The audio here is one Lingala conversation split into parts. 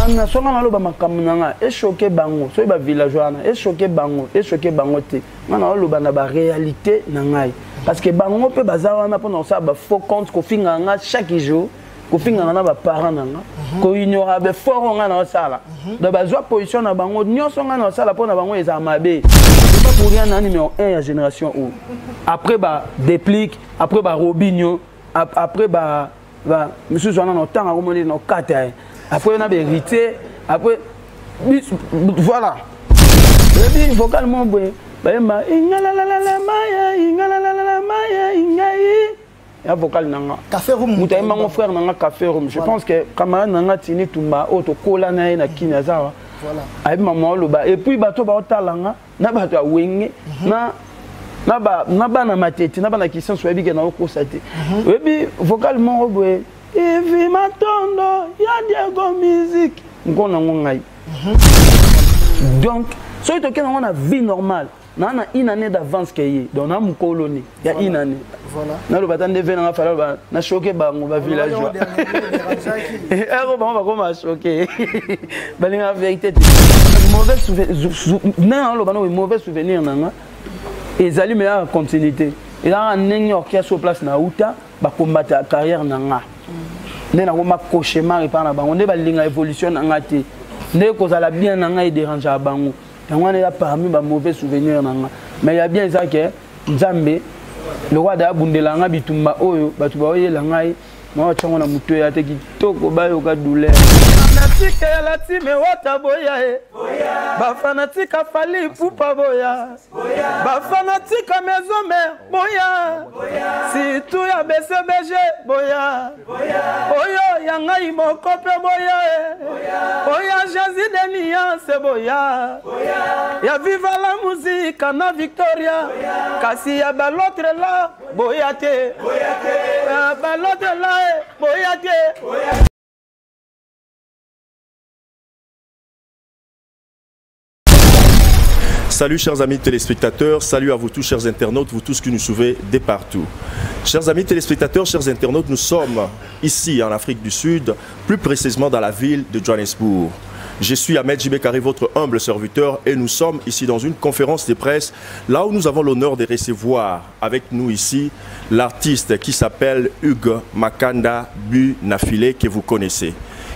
Wana songa naloba makambo na nga echoke bango, soki ba villageois wana echoke bango, echoke bango te. Nga naoloba na ba réalité na ngai parce que bango mpe baza wana mpona kosala ba faux compte, kofinga nga chaque jour, kofingaka na baparent na nga, koignora befort oyo ngai naosala. Donc bazwa position na bango nyonso ngai naosala mpo na bango ezala mabe. C'est pas pour rien na numéro 1 ya génération oyo, après ba Déplique, après ba Robinio, après ba misusu wana na otanga komoni na okata ye, après na bahéritier, après voilà. Oyebi vocal mo boye bayemba ingalalala maya, ingalalala maya ingai ya vocal na nga. Café Room. Moto ayemba ngo, frère na nga Café Room. Je pense que camarade na nga Tini Tumba oyo tokola na ye na Kini aza awa, ayebi mama oloba. Et puis bato baotala nga na bato ya Wenge na bana Matete na bana Kisanso, oyebi ke naokosa te. Oyebi vocal moko boye, Ivi Matondo ya Diego Musique, nko nango ngai. Donc soki tokende yango na vie normale, naa na une année d'avance ke ye, donc na mokolo ni ya une année. Naloba ata nde ve nanga fala loba na choke bango bavillageois ero, bango bakoma choke, balingaka vérité te. Mauvais souvenir ndenge naloba no, mauvais souvenir na nga ezali me yaka continuité, ezalaka ndenge orchestre au place na uta bakombata carrière na nga, nde nakoma cauchemar epai na bango, nde balinga évolution na nga te, nde kozala bien na ngai edérangeaka bango. Yango wana eza parmi ba mauvais souvenir na nga. Mais ya bien eza ke Nzambe lokola da abundela nga bitumba oyo bato baoyela ngai naotyango na moto ya te kitoko, bayoka douleur. Fanatique ya la team Wata boya e, bafanatique ya Fally Ipupa boya, bafanatique ya Maison Mère boya, surtout ya BCBG boya, oyo ya ngai moko mpe boya e, oyo Jésus de nuance boya, ya Viva la Musica na Victoria, kasi ya balotre la boya te, ya balotre la e boya te. Salut chers amis téléspectateurs, salut à vous tous chers internautes, vous tous qui nous suivez de partout. Chers amis téléspectateurs, chers internautes, nous sommes ici en Afrique du Sud, plus précisément dans la ville de Johannesburg. Je suis Ahmed Jibekari, votre humble serviteur, et nous sommes ici dans une conférence de presse, là où nous avons l'honneur de recevoir avec nous ici l'artiste qui s'appelle Hugues Makanda Bunafile, que vous connaissez.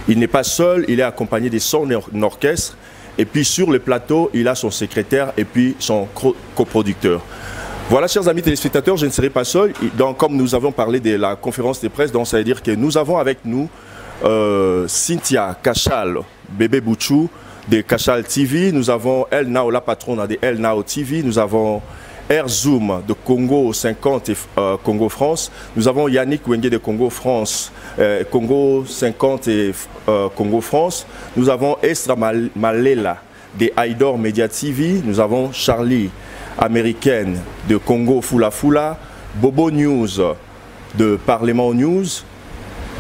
Il n'est pas seul, il est accompagné de son orchestre. Et puis sur le plateau, il a son secrétaire et puis son coproducteur. Voilà, chers amis téléspectateurs, je ne serai pas seul. Donc, comme nous avons parlé de la conférence de presse, donc ça veut dire que nous avons avec nous Cynthia Kachal, Bébé Bouchou de Kachal TV. Nous avons El Nao, la patronne de El Nao TV. Nous avons Air Zoom de Congo 50 et Congo France. Nous avons Yannick Wenge de Congo France, Congo 50 et Congo France. Nous avons Estra Malela de Aidor Media TV. Nous avons Charlie Américaine de Congo Fula Fula, Bobo News de Parlement News.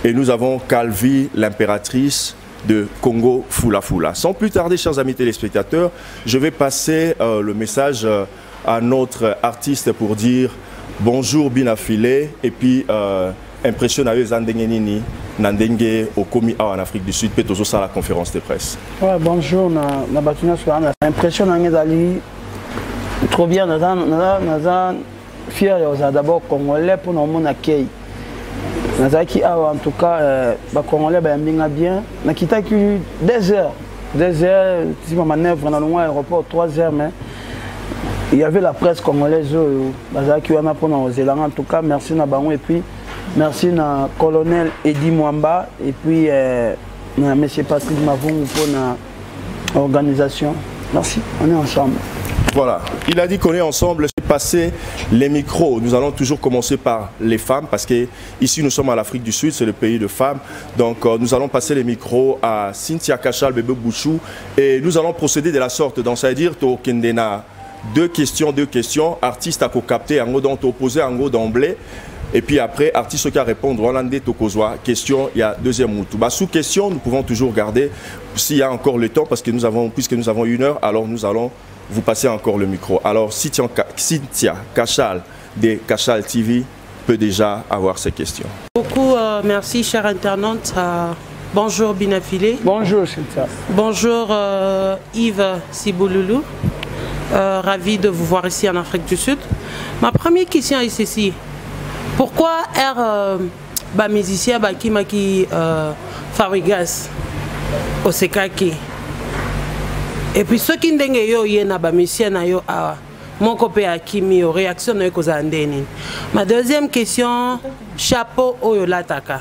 Et nous avons Calvi, l'impératrice de Congo Fula Fula. Sans plus tarder, chers amis téléspectateurs, je vais passer le message à notre artiste pour dire bonjour Binafile et puis impression na yo eza ndenge nini na ndenge okomi awa en Afrique du Sud mpe tozosala conférence de presse? Ouais, bonjour na bato nyonso wana. Impression na ngai ezali trop bien. Naza fier ya kozala d'abord congolais mpona omona kei nazalaki awa. En tout cas bacongolais bayambi nga bien. Nakitaki 2 heures, 2 heures nsima manœuvre na longwa aéroport 3 heures, mais il y avait la presse congolaise oyo bazalaki wana mpona kozelanga. En tout cas merci na bango et puis merci na colonel Edi Mwamba et puis na monsieur Patrick Mavungu mpona organisation. Merci, on est ensemble. Voilà, il a dit qu'on est ensemble. Passer les micros. Nous allons toujours commencer par les femmes parce que ici nous sommes à l'Afrique du Sud, c'est le pays de femmes. Donc nous allons passer les micros à Cynthia Kachal, Bébé Bouchou, et nous allons procéder de la sorte. Donc ça veut dire tokendena deux questions, deux questions, artiste à co-capter, en gros, opposé en gros d'emblée. Et puis après, artiste qui a répondre, Rolande tokozwa, question, il y a deuxième mutu. Bah, sous question, nous pouvons toujours garder, s'il y a encore le temps, parce que nous avons, puisque nous avons une heure, alors nous allons vous passer encore le micro. Alors, Cynthia Kachal de Kachal TV peut déjà avoir ses questions. Beaucoup, merci, chers internautes. Bonjour Binafilé. Bonjour Cynthia. Bonjour Yves Sibouloulou. Ravi de vous voir ici en Afrique du Sud. Ma première question est ceci. Pourquoi ba musicien bakimaki Fabregas osekaki et puis soki ndenge yo ye na ba musicien na yo awa moko mpe akimi yo, réaction na yo ekozala nde nini? Ma deuxième question, chapeau oyo olataka,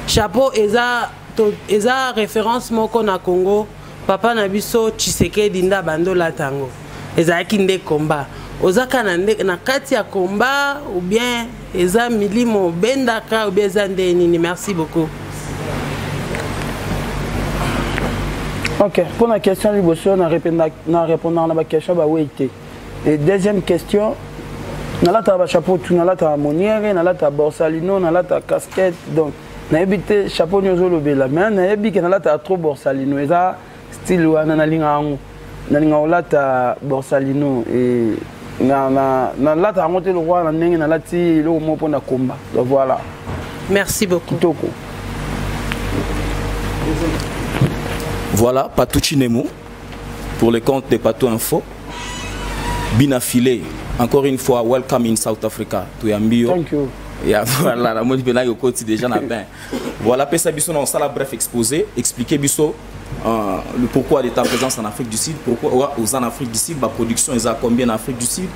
chapeau eza, eza référence moko na Congo. Papa na biso Tshisekedi nda bando olata yango, ezalaki nde komba ozaka na, nde, na kati ya komba ou bien eza milimo obendaka ou bien eza nde nini? Merci beaucoup. Ok, pour la question liboso, na répondre na baquestion bawei te. Et deuxième question, nalataka bachapeau tu, nalataka moniere, nalataka borsalino, nalataka casquette. Donc nayebi te chapeau nyonso olobela, mais nayebi ke nalataka trop borsalino, eza style wana nalingaka yango, nalinga kolata borsalino e nalata yango te lokwa na ndenge nalati eloko moko mpona komba. Donc voilà. Merci beaucoup. Kitoko. Voilà, Patou Nemo, pour le compte de Patou Info. Bina Filé, encore une fois, welcome in South Africa. Toyambi yo. Thank you. Ya voilà, la moni pena yo koti déjà na bain. Voilà, pesa biso na sala bref exposé, expliquer biso le pourquoi de ta présence en Afrique du Sud, pourquoi aux en Afrique du Sud, ba production eza combien en Afrique du Sud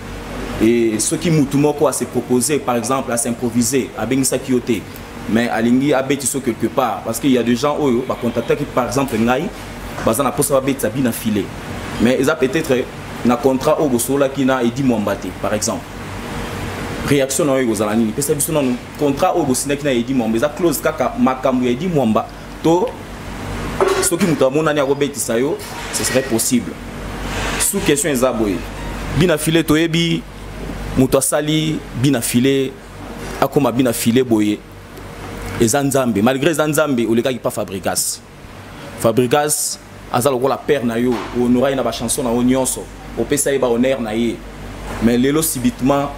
et ce qui mutu moko a se proposer par exemple à s'improviser, abengisaki yo te, mais alingi abeti so quelque part parce qu'il y a des gens oyo ba contacter qui par exemple ngai baza na posa babetisa Bina Filet, mais eza peut-être na contrat oyo bosololaki na Edi Mwamba te par exemple. Réaction na oyo ekozala nini? Pesa biso nanu contrat oyo bosindaki na Edi Mwamba, eza clause kaka makambo ya Edi Mwamba to soki moto amonani akobetisa yo, ce serait possible? Sous question eza boye, Bina File, toyebi moto asali Bina File akoma Bina File boye, eza Nzambe. Malgré eza Nzambe, olekaki pa Fabrigas. Fabrigas aza lokola père na yo, honora ye na bachanson na yo nyonso, opesa ye bahonneur na ye, mais lelo subitement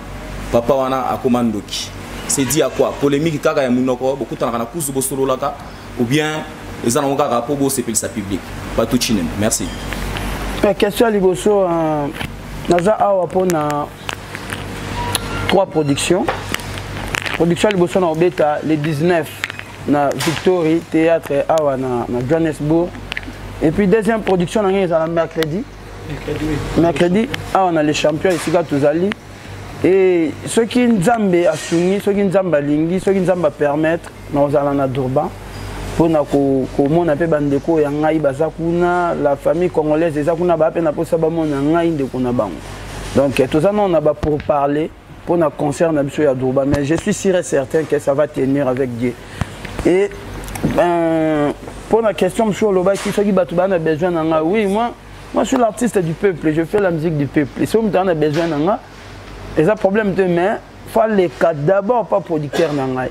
papa wana akoma ndoki. C'est dit à quoi? Polémique kaka ya monoko, bokutanaka na kuzu, bosololaka, ou bien eza nango kaka mpo bosepelisa public? Bato Chinemo, merci. Question ya liboso, naza awa mpona trois productions. Production ya liboso na obeta le 19 na Victory Théâtre awa na Johannesburg. Et puis deuxième production na ngai ezala mercredi, mercredi awa na Les Champions esika tozali. Et soki Nzambe asungi, soki Nzambe alingi, soki Nzambe apermettre, nakozala na Durban mpona komona mpe bandeko ya ngai baza kuna. La famille congolaise eza kuna, baa mpe na mposa bamona ngai ndeko na bango. Donc toza nano na bapourparler mpona concert na biso ya Durban, mais je suis sûr et certain que ça va tenir avec Dieu. Et mpona question mosusu olobaki, soki bato baa na besoin na ngai, oui, moi je suis l'artiste du peuple, je fais la musique du peuple. Soki moto aa na besoin na nga, eza problème te, mais faleka d'abord pas producteur na ngai,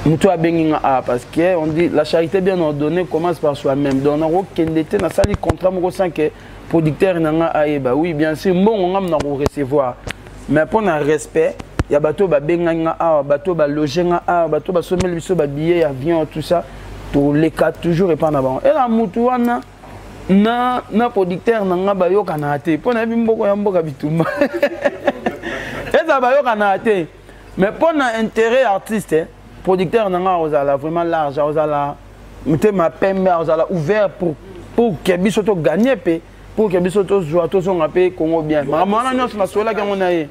moto abengi nga a, parce que on dit la charité bien ordonnée commence par soi-même. Donc nakokende te nasali contrat moko sans que producteur na nga ayeba. Oui, bien sûr, mbongo nga na korecevoir, mais mpo na respect ya bato babengaki nga awa, bato baloge nga awa, bato basomeli biso babillet ya avion, tout ça, toleka toujours epa na bango. Ela mutu wana na producteur na nga bayokanaka te, mpo nayebi mboko ya mboka bitumba eza, bayokanaka te. Mais mpo na intérêt artiste, producteur na nga akozala vraiment large, akozala motema pembe, akozala ouvert pour ke biso toganye mpe pour ke biso tozwa, tozonga mpe Congo bien. Makambo wana nyonso nasololaki yango na ye.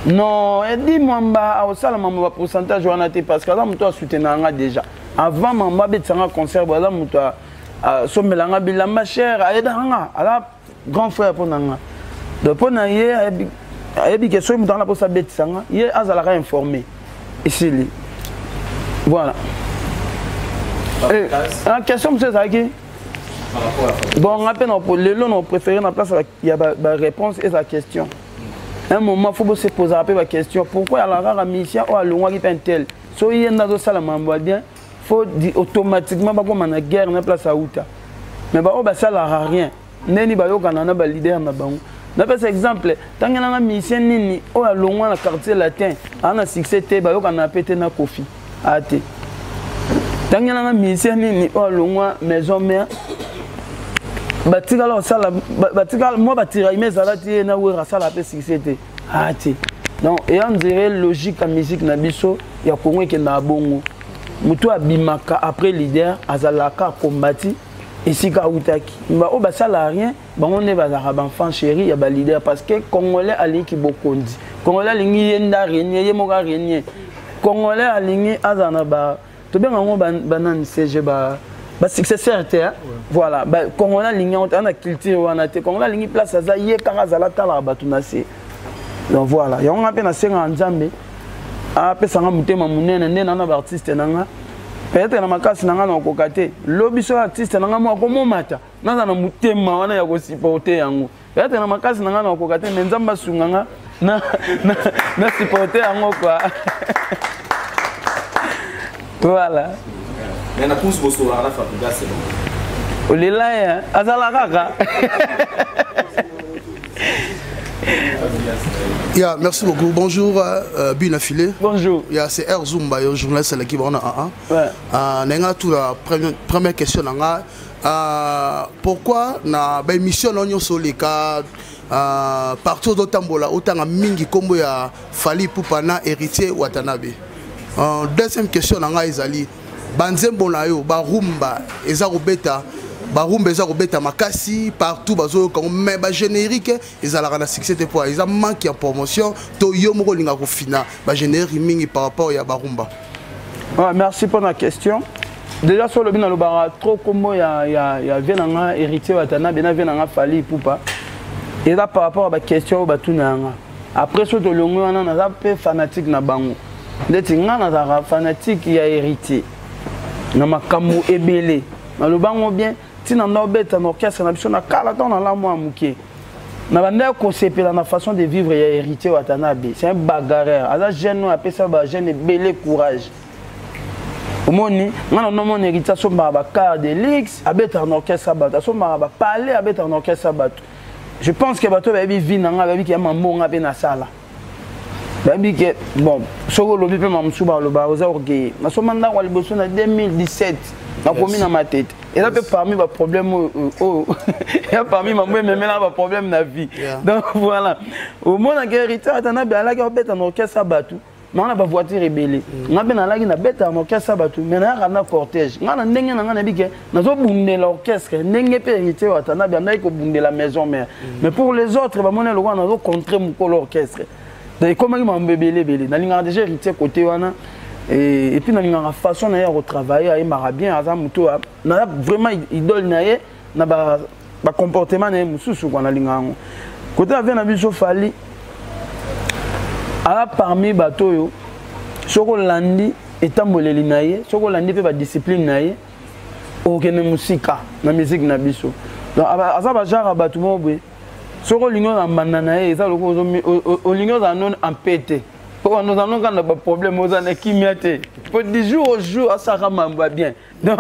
Non, Edi Mwamba akosala mambo ba pourcentage wana te, parce que aza moto asoutenaka nga déjà avant mambo abetisanga concert bo, aza moto asombelanga bilamba cher, ayedaka nga, aza grand frère mpo na nga. Donc mpo na ye ayebi ke soki moto anga mposa abetisanga ye, azalaka informé, esili. Voilà. Question mosusu ezalaki, bon, nga mpe lelo na préféré na place ya baréponse eza question. Un moment faut bose posaka mpe baquestion: pourquoi alaka kaka musicien oyo alongwaki mpe intel? So ye nde azosala mambo ya bien, faut automatiquement bakoma na guerre na place auta, mais baoyo basalaka rien, ndeni bayokana na baleader na bango? Napesa exemple, ntangelanga musicien nini oyo alongwa na Quartier Latin aa na succès te, bayokana mpe te na Kofi aa te. Tangela nga musicien nini oyo alongwa maison mère, batikala kosala, batikala mwa batiraillement ezala ti ye na Wera asala mpe succès te. Ah te, donc eya nzere logique ya musique na biso ya Congo ekendaka bongo. Moto abimaka après leader azalaka akombati esika awutaki. Oyo basala rien, bango nde bazalaka baenfant chéri ya baleader, parce que Congolais alingi bokonzi, Congolais alingi ye nde arenie, ye moko arenie. Congolais alingi azala na ba, tobenga yango banani, cg, ba basuccesseur te. Voilà, Congolais alingi yango te, aza na culture wana te. Congolais alingi place aza ye kaka, azala atalaka bato na se. Donc voilà, yango nga mpe nasengaka Nzambe apesanga motema monene nde na na baartiste na nga. Peut-être na makasi na nga na okoka te. Lobi so artiste na nga mo akomomata, naza na motema wana ya kosupporte yango. Peut-être na makasi na nga na okoka te, mais Nzambe asunga nga na supporte yango quoi. Voilà. Mais na kusu bosolaka na Fabregas? Olela ye azala kaka. Yeah, merci beaucoup. Bonjour, Bina Filé. Bonjour. Yeah, c'est R Zumba, yo, journaliste à l'équipe on a un. Ouais. Nenga tout la première question nanga. Pourquoi na ba émission na nyonso leka partout ozotambola, otanga mingi kombo ya Fally Ipupa na Héritier Watanabe? Deuxième question na ngai ezali banzembo na yo barumba eza kobeta, barumba eza kobeta makasi partout, bazoyoka yango, mais bagénérique ezalaka na succès te. Po eza manque ya promotion to yo moko olinga kofina bagénérique mingi par rapport ya barumba? Ouais, merci pour la question. Déjà sur le nalobaka trop kombo ya vieux na nga Héritier Watanabe na vieux na nga Fally Ipupa, eza par rapport à baquestion oyo batuna yanga. Après so tolongwi wana, naza mpe fanatique na bango. Ndeti nga nazalaka fanatique ya Héritier na makambo ebele, nalobango bien. Ntina nda obeta na orchestre na biso na kala, ntango nala mwa moke, na banda kosepela na façon de vivre ya Héritier Watanabe. C'est un bagarreur, aza jeune oyo apesa bajeune ebele courage. Omoni nga na nomona Héritier asombaka bacar de luxe, abetaka na orchestre ya bato, asombaka bapalais, abetaka na orchestre ya bato. Je pense que bato bayebi vie na nga, bayebi ke ya mambonga mpe nasala, bayebi ke bon, soki olobi mpe mamosusu baloba oza orgueilleux. Nasomba ndako ya liboso na 2017, nakomi na Matete. Eza mpe parmi baproblème oyo ya parmi mambo ememela baproblème na vie. Donc voilà, omonaka Héritier Watanabe alaki obeta na orchestre ya bato nga na bavoiture ebele. Nga mpe nalaki nabeta na orchestre ya bato, mais nayaka na cortège. Nga na ndenge na nga nayebi ke nazobundela orchestre ndenge mpe Héritier Watanabe andaki kobundela maison mère. Mais pour les autres, bamoni lokola nazocontre mokolo orchestre. Donc ekomaki mambo ebele ebele. Nalingaka déjà Héritier côté wana, et puis nalingaka façon na ye ya kotravailler, ayembaka bien, aza motu naza vraiment idole na ye na bacomportement na ye mosusu kwa. Nalingaka yango. Côté ya vieux na biso Fally, aza parmi bato oyo soki olandi etamboleli na ye, soki olandi mpe badiscipline na ye, okokende mosika na musique na biso. Donc aza bagenre ya bato moko boye, soki olingi oza mbanda na ye, eza lokola olingi ozala nono ampe te, mpo wana oza noka na baproblème, oza na kimia te, po du jour au jour asalaka mambo ya bien. Donc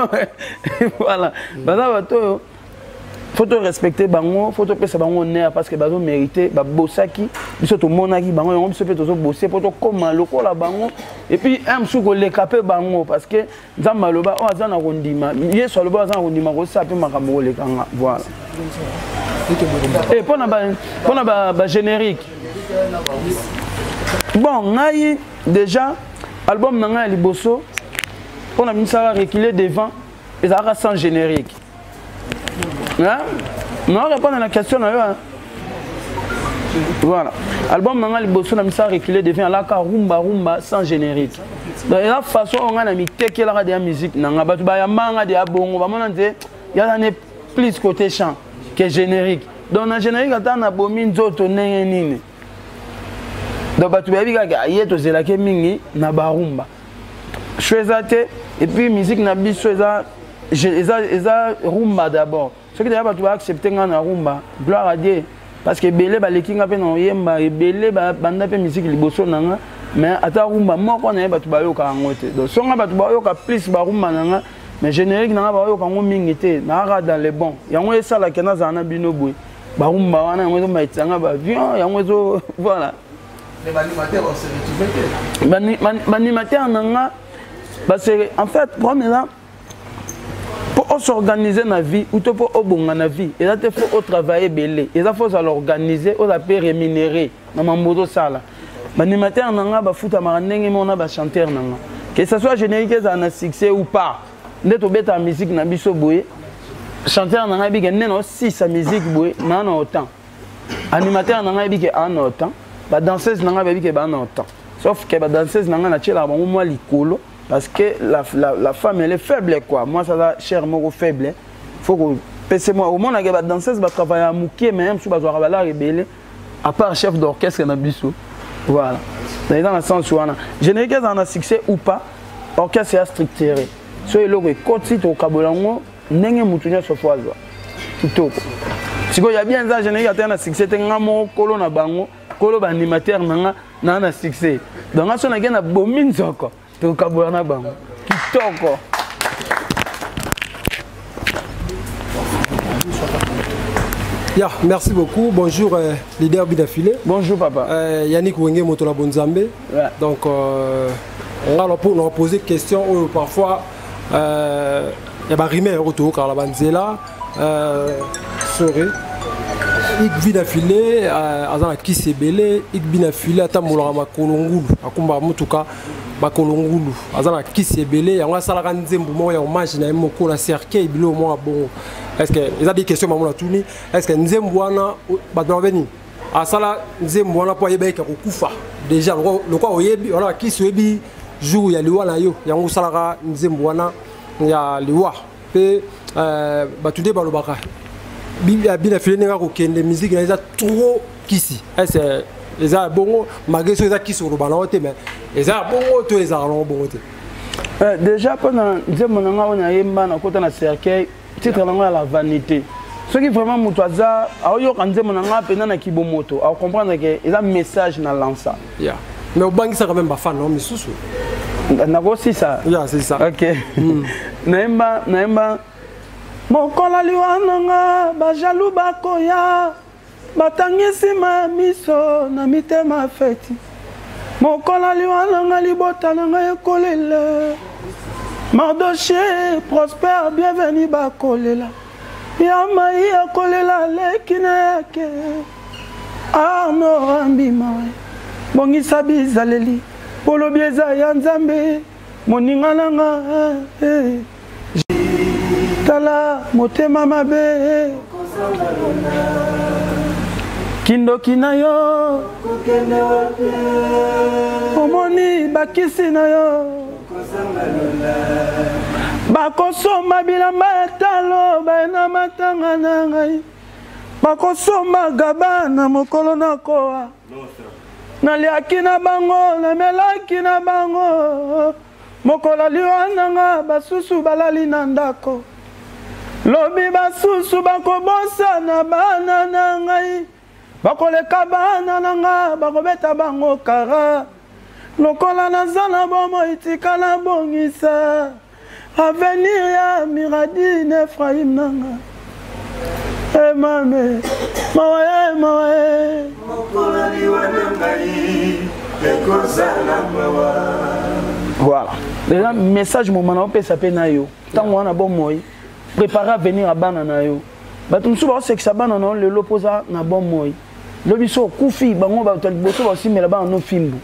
voilà, baza bato oyo faut to respecter bango, faut topesa bango honneur, parce que bazomérite. Babosaki biso, tomonaki bango yango, biso mpe tozobose mpo tokóma lokola bango, et puis un mosusu koleka mpe bango, parce que Nzambe aloba oyo aza na kondima, Yesu aloba oyo aza na kondima kosala mpe makambo koleka nga. Voilà. Mpona bagénérique, bon, ngai déjà album na ngai ya liboso mpona misala Reculer devant ezalaka sans générique. Non, répondre à la question na yo. Voilà, album na ngai liboso na misala Reculer devant alaka rumba rumba sans générique. Donc eza façon oyo ngai na mitekelaka deya musique na ngai. Bato bayamba nga deya bongo, bamona nte yaza ne plus côté chant que générique. Donc na générique, ata nabomi nzoto ndenge nini, donc bato bayebi kaka ye tozelaki mingi na barumba cho eza te. Et puis musique na biso eza rumba d'abord. Soki deya bato baaccepte ngai na rumba, gloire à Dieu, parce que ebele baleki nga mpe na oyemba, ebele banda mpe musique liboso na nga, mais ata rumba moko na ye bato bayoka yango te. Donc songa bato bayoka plus barumba na nga, mais générique na nga bayoka yango mingi te. Naaka dans le bon, yango esalaka nazala na bino boye. Barumba wana, yango ezomaitisa nga baavion, yango ezo, voilà. Baanimateur na nga, en fait, problème eza Mpo os'organiser na vie ou to mpo obonga na vie, eza te fo otravaille ebele, eza fo ozala organise, ozala mpe rémunéré na mambo ozosala. Baanimateur na nga bafutamaka ndenge moko na bachanteur na nga, que ça soit générique ezala na succès ou pas. Nde tobetaka musique na biso boye, chanteur na ngai bike nde naosisa musique boye naa na autant, animateur na ngai bike aa na autant, badanseuse na ngai babike baa na autant, sauf que badanseuse na ngai natielaka bango mwa likolo parce que la femme, elle est faible quoi. Moi, ça va cher moko faible, faut que pese moi omonaka badanseuse batravaille ya mokie, mais mosusu bazwaka balare ebele à part chef d'orchestre na biso. Voilà, eza na sens wana. Générique ezala na succès ou pas, orchestre ya structuré, so eloko ekoti, tokabola yango ndenge motu nyonso fo azwa kitoko. Sikoyo ya bien eza générique ata na succès te, nga moko kolo na bango, kolo baanimateur na nga naa na succès, donc nga so nake na bomi nzoko, tokabola na bango kitoko. Ya, merci beaucoup. Bonjour, leader Bidafile. Bonjour, papa. Yannick Wenge Motola Bonzambe. Ouais. Donc, on va pour nous poser question où parfois, il y a des rumeurs autour, car la Banzela, sorry. Ik Bidafile, aza na kisi ebele, Ik Bidafile atambolaka makolo ngulu, akumbaka motuka makolo ngulu, aza na kisi ebele, yango asalaka nzembo moko ya hommage na ye moko na cercueil, biloko moko ya bongo. Est ce que eza des questions bango natuni, est ce que nzembo wana bato babe nini asala nzembo wana mpo ayeba eke kokufa déjà, lokwa oyebi wana bakisi, oyebi jour ya liwa na yo, yango osalaka nzembo wana ya liwa? Mpe bato nde balobaka bina file ndenge akokende musique na eza trop kisi, est eza ya bongo? Malgré soki eza kisi koloba nango te, mais eza ya bongo to ezalaka nango bongo te? Déjà mpona nzembo na ngai oyo nayemba nakota na cercueil, titre nango ya la vanité, soki vraiment moto aza aoyoka nzembo na ngai mpenza na kibomoto, acomprendre ke eza message na lansa. Yeah. Mais obangisaka même bafan nango misusu. Nakosisa. Yeah, c'est ça. Ok. Nayemba mokolo liwa nanga, bajaloux bakoya batangi nsima ya miso na mitema feti. Mokolo liwa nanga, libota na ngai ekolela, Mardoche, Prosper, Bienvenu bakolela, ya mai akolela leki na yake Arno Ambima. Bongisa bizaleli, polobi eza ya Nzambe. Moninga nanga, eh. Tala motema mabe, kindoki na yo, omoni bakisi na yo, bakosomba bilamba ya talo baye na matanga na ngai, bakosomba gaba na mokolo na kowa. Naliaki na bango, namelaki na bango, mokolo liwa nanga basusu balali na ndako. Lobi basusu bakobosana bana na ngai, bakoleka bana na nga, bakobeta bango kara. Lokola naza na bomoi, tika nabongisa avenir ya Miradine, Efraim nanga. E mame, mawa e, mawa e. Mokolo liwa na ngai ekozala mawa. Voilà, eza message moma na opesa mpe na yo ntango wana bomoi, prépare avenir ya bana na yo. Bato mosusu baosekisa bana na yo lelo mpo oza na bomoi, lobi so okufi, bango bato ya liboso baosimbela bana no fimbu.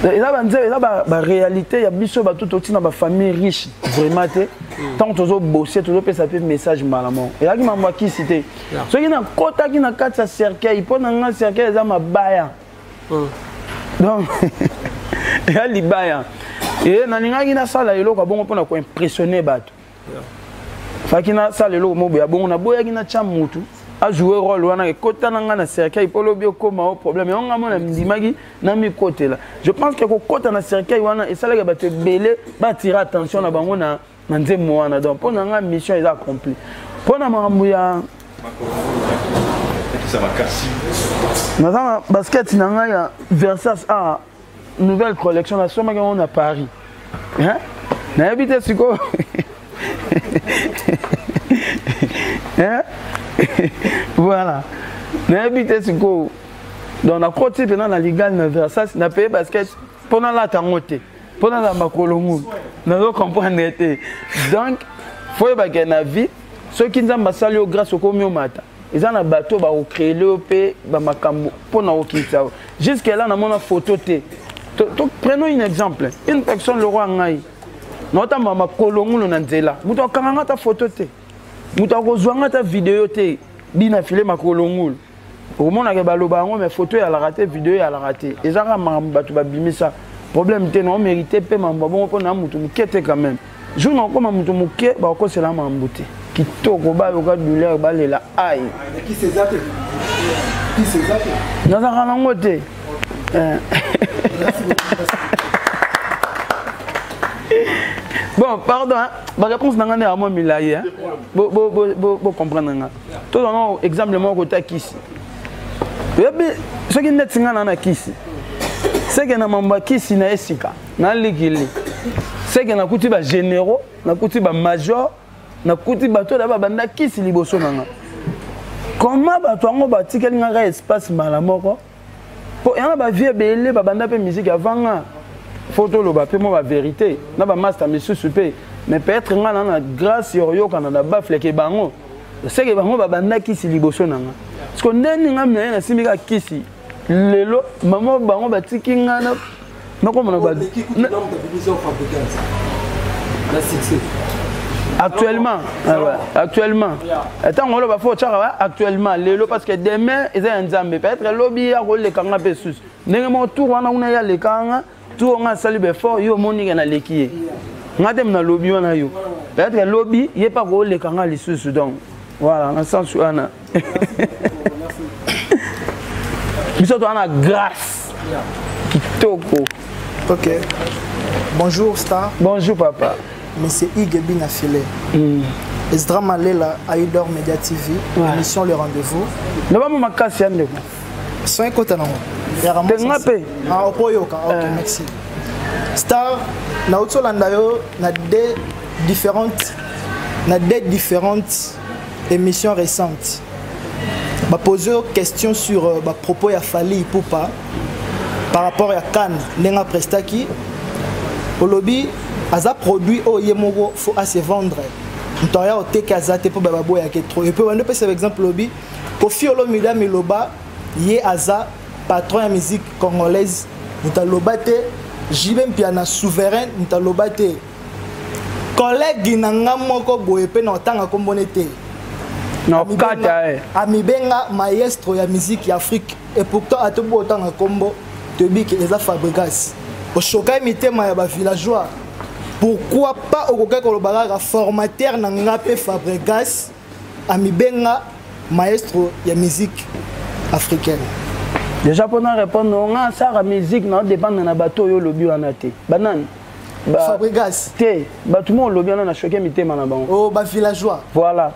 Eza banzela, eza baréalité ya biso bato totina bafamille riche vraiment te. Ntango tozobose, tozopesa mpe message mbala moko, ezalaki mambo ya kisi te. Soki nakotaki na kati ya cercueil, mpo na nga cercueil eza mabaya, donc eya libaya. E nalingaki nasala eloko ya bongo mpona koimpressionne bato, faki nasala eloko moko ya bongo, naboyaki natya mutu ajoue rôle wana ekota na ngai na cercueil mpo lobi okóma o problème yango. Ngai mona ndimaki namikotela. Je pense que kokota na cercueil wana esalaki bato ebele baatire attention na bango na nzembo wana. Donc mpo na ngai mission eza accompli. Mpo na makambo ya naza na basket na ngai ya Versace a nouvelle collection, nasomaki yango na Paris, hein? Nayebi te sikoyo, hein? Voilà, nayebi te sikoyo. Donc nakoti mpena na ligal na Versace, napaye basket mpo nalata yango te, mpo nazala makolo ngulu, nazo comprendre te. Donc Faut oyebake na vie, soki Nzambe asali yo grâce, okomi omata, eza na bato bakocréele yo mpe bamakambo mpo na kokitisa yo. Jusque là namona photo te. Prenons un exemple, une personne, le roi ngai naotamba makolo ngulu na nzela, moto akanga nga ata photo te, moto akozwa nga ata video te. Bina file makolo ngulu, okomonaka baloba yango, mais photo eyalaka te, video eyalaka te. Eza kaka makambo bato babimisa. Problème te, na omérite mpe makambo bongo mpo na moto moke te. Quand même, jour na okóma moto moke, bakokosela makambo te. Kitoko, bayoka douleur, balela ai. Nazalaka nango te. Bon, pardon, hein? Baréponse na nga nde ya mwa milai, bocomprendre nga. Tozanga exemple moko kota kisi. Oyebi, soki neti nga na na kisi, seke na mambo ya kisi na esika nalikili, seke nakuti bagénéraux, nakuti bamajor, nakuti bato oyo babanda kisi liboso na nga. Comment bato yango batikeli nga kaka espace mbala moko? Po yana bavie ebele babanda mpe musique avant nga. Faut toloba mpe mwa bavérité na bamaster misusu mpe. Mais peut-être nga na na grâce ya koyokana na bafleke bango, seke bango babanda kisi liboso na nga. Parce que ndeni nga minaye nasimbi kaka kisi lelo, mama bango batiki nga na nakomona ba actuellement. Ah ouais, actuellement ntango oloba, fo otyaka actuellement lelo, parce que demain eza ya Nzambe. Peut-être lobi ya koleka nga mpe susu ndenge moko. Tour wana kuna ye aleka nga, tour nga asali befort, yo omonike naleki ye, nga te nalobi wana. Yo peut-être lobi ye mpe akoleka nga lisusu. Donc voilà, na sens wana biso toza na grâce kitoko. Ok. Bonjour Star. Bonjour papa. Monsieur Hugues Binafile. Esdra Malela, Aïdor Media TV, émission Le Rendez-vous. Loba mo makasi ya ndeko. Son ekota nango. Te, nga mpe. Ah, okoyoka. Ok, merci. Star, nauti olanda yo na deux différentes émissions récentes. Bapose yo question sur bapropos ya Fally Ipupa par rapport ya CAN, ndenge aprestaki. Olobi aza produit oyo ye moko faut ase vendre, moto aya oteki aza te mpo baboyake trop. Et puis bando opesa exemple, olobi Koffi Olomide amiloba ye aza patron ya musique congolaise, moto aloba te. JB Mpiana souverain, moto aloba te. Collègue na nga moko boye mpe na otanga kombone te. Na okata ye. Amibenga maestro ya musique ya Afrique, et pourtant atobi otanga kombo, toyebi ke eza Fabregas. Oshoka mitema ya bavillageois. Pourquoi pas okokaki koloba kaka formateur na nga mpe Fabregas amibenga maestro ya musique africaine? Déjà, mpona répondre, nga asala musique na odépendre na bato oyo olobi wana te. Banani? Fabregas. Te, bato mo olobi wana na choke mitema na bango. Oh, bavillageois. Voilà,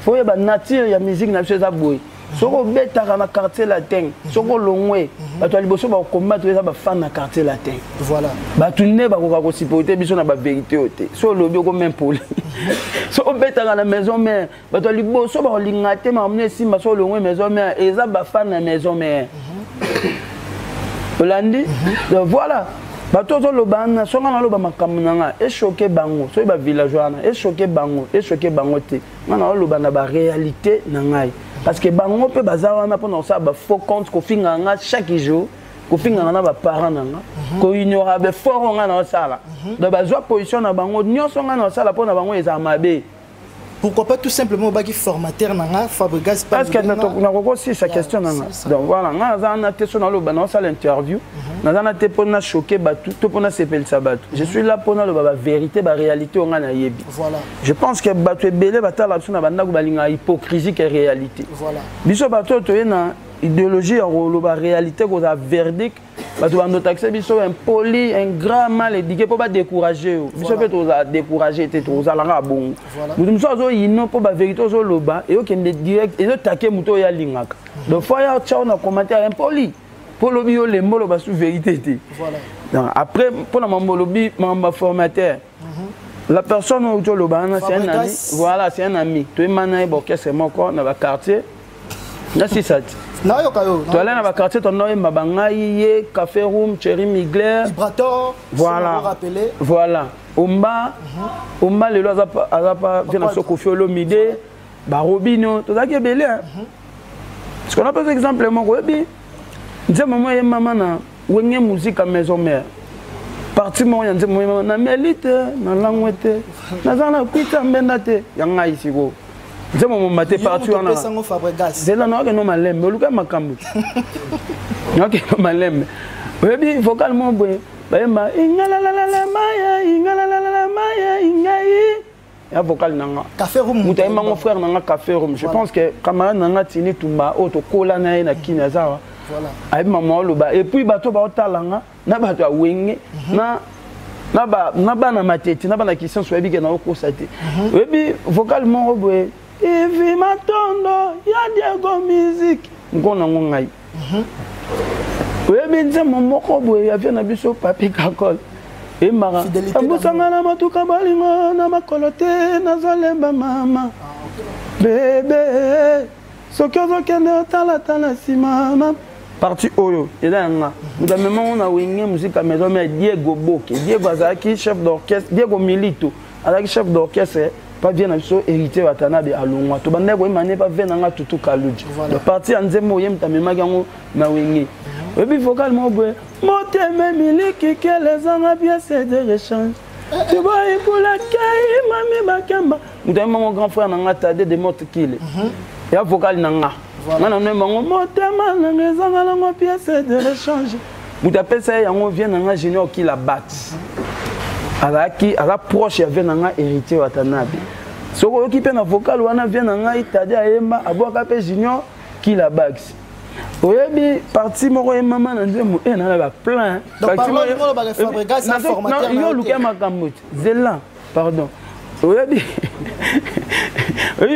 faut oyeba nature ya musique na biso eza boye. Soki obetaka na Quartier Latin, soki olongwe, bato ya liboso bakokombattre eza bafan na Quartier Latin. Voilà. Bato nde bakoka kosupporte biso na bavérité oyo te. So olobi, okoma impoli. So obetaka na Maison Mère, bato ya liboso bakolinga te makambo esimba. So olongwe Maison Mère, eza bafan na Maison Mère. Olandi? Donc voilà, bato ozoloba wana, so nga naloba makambo na nga, echoke bango. Soki bavillageois wana echoke bango, echoke bango te. Nga naoloba na baréalité na ngai, parce que bango mpe baza wana mpona kosala bafaux compte, kofingaka nga chaque jour, kofingaka na baparent na nga, koignora befort oyo nga naosala. Donc bazwa position na bango nyonso, nga naosala mpo na bango ezala mabe. Pourquoi pas tout simplement obaki formateur na nga Fabregas? Parce que nakokosisa question na nga. Donc voilà, nga naza wana te. So naloba, naosala interview, naza na te mpo na choquer bato to mpo nasepelisa bato. Je suis là mpo naloba bavérité, baréalité oyo nga nayebi. Voilà. Je pense que bato ebele batala biso na bandako balingaka hypocrisie ke réalité. Voilà. Biso bato oyo toye na idéologie ya koloba réalité, kozala verdict, bato bandotakisa biso impoli, ingrat, mal éduqué, mpo badécourage yo. Biso mpe tozala découragé te, tozalaka bongo. Moto mosusu azoyino mpo bavérité ozoloba eyokende direct, ezotake moto oyo alingaka. Donc fo ya tia na commentaire impoli mpo olobi yo lembo oloba su vérité te. Donc après, mpona mambo olobi, mambo formateur, la personne oyo toloba wana, c'est un ami. Voilà, c'est un ami. Toyemana ye baorchestre moko na baquartier na sisa ti. Nayoka yo. Toale na baquartier, tonoyemba bangai ye Café Room, Thierry Migler. Vibrator. Voilà. Voilà. Omba Omba lelo aza aza pa vie na biso Koffi Olomide barobino tozalaki ebele. Parce qu'on a pas exemple moko oyebi nzembo moko eyembama na Wenge Musica Maison Mère, parti moko ya nzembo eyembama na meli te, na langwe te, naza na kwita mbenda te ya ngai. Sikoyo nzembo momba te, parti wana zela naokende malembe, oluka makambo, naokende malembe. Oyebi vocal moko boye bayemba ingalalalala maya, ingalalalala maya ingai, ya vocal na nga, moto ayembango frère na nga Café Room. Je pense que camarade na nga Tini Tumba oyo tokola na ye na Kini aza awa, ayebi mama oloba. Et puis bato baotala nga na bato ya Wenge na bana Matete na bana Kisenso, oyebi ke naokosa te. Oyebi vocal moko boye Ivi Matondo ya Diego Musique, moko nango ngai. Oyebi nzembo moko boye ya vie na biso Papi Kakol eyembaka tambusanga na matuka bolingo na makolo te, nazolemba mama bebe, soki ozokende otalatala nsima na parti oyo eza yanga. Moto amemango na Wenge Musica Maison Mère, Diego Boke. Diego azalaki chef d'orchestre, Diego Milito azalaki chef d'orchestre pa vie na biso Héritier Watanabe. Alongwa, tobandaki koyemba nde pa vie na nga Tutu Kaluji. Donc parti ya nzembo oye, moto amemaki yango na Wenge. Oyebi vocal moko boye motema miliki kele ezanga pièce de rechange, tuboyikulakei mami bakemba, moto ayemango grand frère na nga Tade de Mote Kile, ya vocal na nga, nga na noyembango motema nanga ezanga nango pièce de rechange. Moto apesa ye yango vie na nga Junior Kila Bat, azalaki aza proche ya vie na nga Héritier Watanabe. Soki oyoki mpe na vocal wana vie na ngai Tade ayemba, abwaka mpe Junior Kila Bax. Oyebi parti moko eyembama na nzembo e na baplein yo oluka makambo te, zela pardon. Oyebi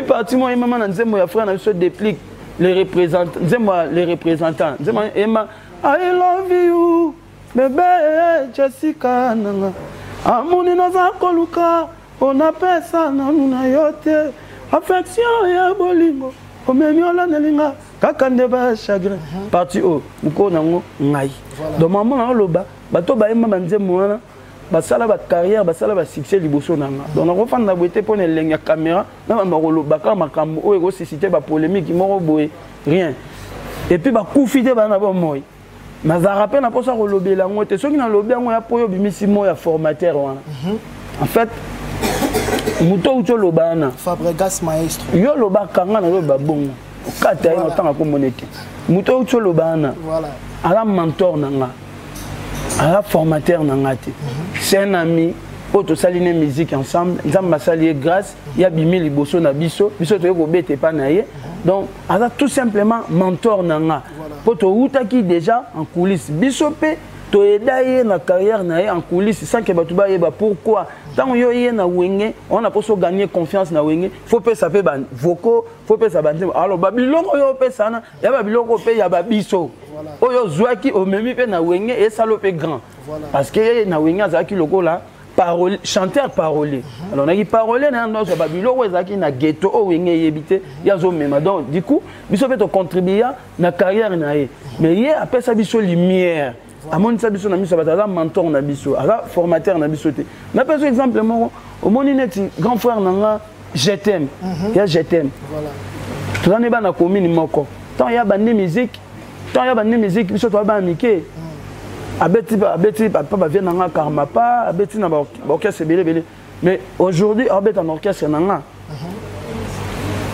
parti moko eyembama na nzembo ya frère na biso Déplique, les représentants, nzembo ya les représentants, nzembo eyemba I love you bebe Jessica nanga amoni naza koluka onapesa nanu na yo te affection ya bolingo omemi olanelinga kaka nde bachagrin. Parti oyo mokolo nango ngai. Donc mama na oloba bato bayemba banzembo wana basala bacarrière, basala basuccès liboso na nga. Donc nakofanda boye te mpo na elengi ya caméra na bamba koloba kaka makambo oyo ekosuscite bapolémique moko boye, rien. Et puis bakufi te, bana bomoi, nazalaka mpe na mposa kolobela yango te. Soki nalobi yango ya po oyo obimisi mo ya formateur wana, en fait moto outi oloba wana. Fabregas maestro. Yo olobaka, nga naloba bongo, okata ye na otanga komona te. Moto outi oloba wana aza mentor na nga, aza formateur na nga te. C'est un ami oyo tosali ne musique ensemble. Nzambe asali ye grâce, ye abimi liboso na biso, biso toye kobeta epa na ye. Donc aza tout simplement mentor na nga mpo towutaki déjà en coulisse, biso mpe toyeda ye na carrière na ye en coulisse sans que bato bayeba. Pourquoi? Ntango yo ye na Wenge wana, mposo gagner confiance na Wenge, faut pesa mpe bavocaux, faut pesa banzembo. Alors babiloko oyo opesa wana ya babiloko mpe ya babiso oyo ozwaki omemi mpe na Wenge, esala mpe grand, parce que ye na Wenge azalaki lokola parole, chanteur parolier. Alors naki parolier na nyonso, babiloko ezalaki na ghetto oyo Wenge eyebi te, ye azomema. Donc du coup biso mpe tocontribua na carrière na ye, mais ye apesa biso lumière, amonisa biso na miso ya bato. Aza mentor na biso, aza formateur na biso te. Napesa exemple moko, omoni neti grand frère na nga Je t'aime, ya Je t'aime, toza ne bana commune moko. Ntango ya bandi musique, ntango ya bandi musique, biso toza bana mike. Abeti pa bavie na nga Karmapa, abeti na baorchestre ebele ebele, mais aujourd'hui abeta na orchestre na nga.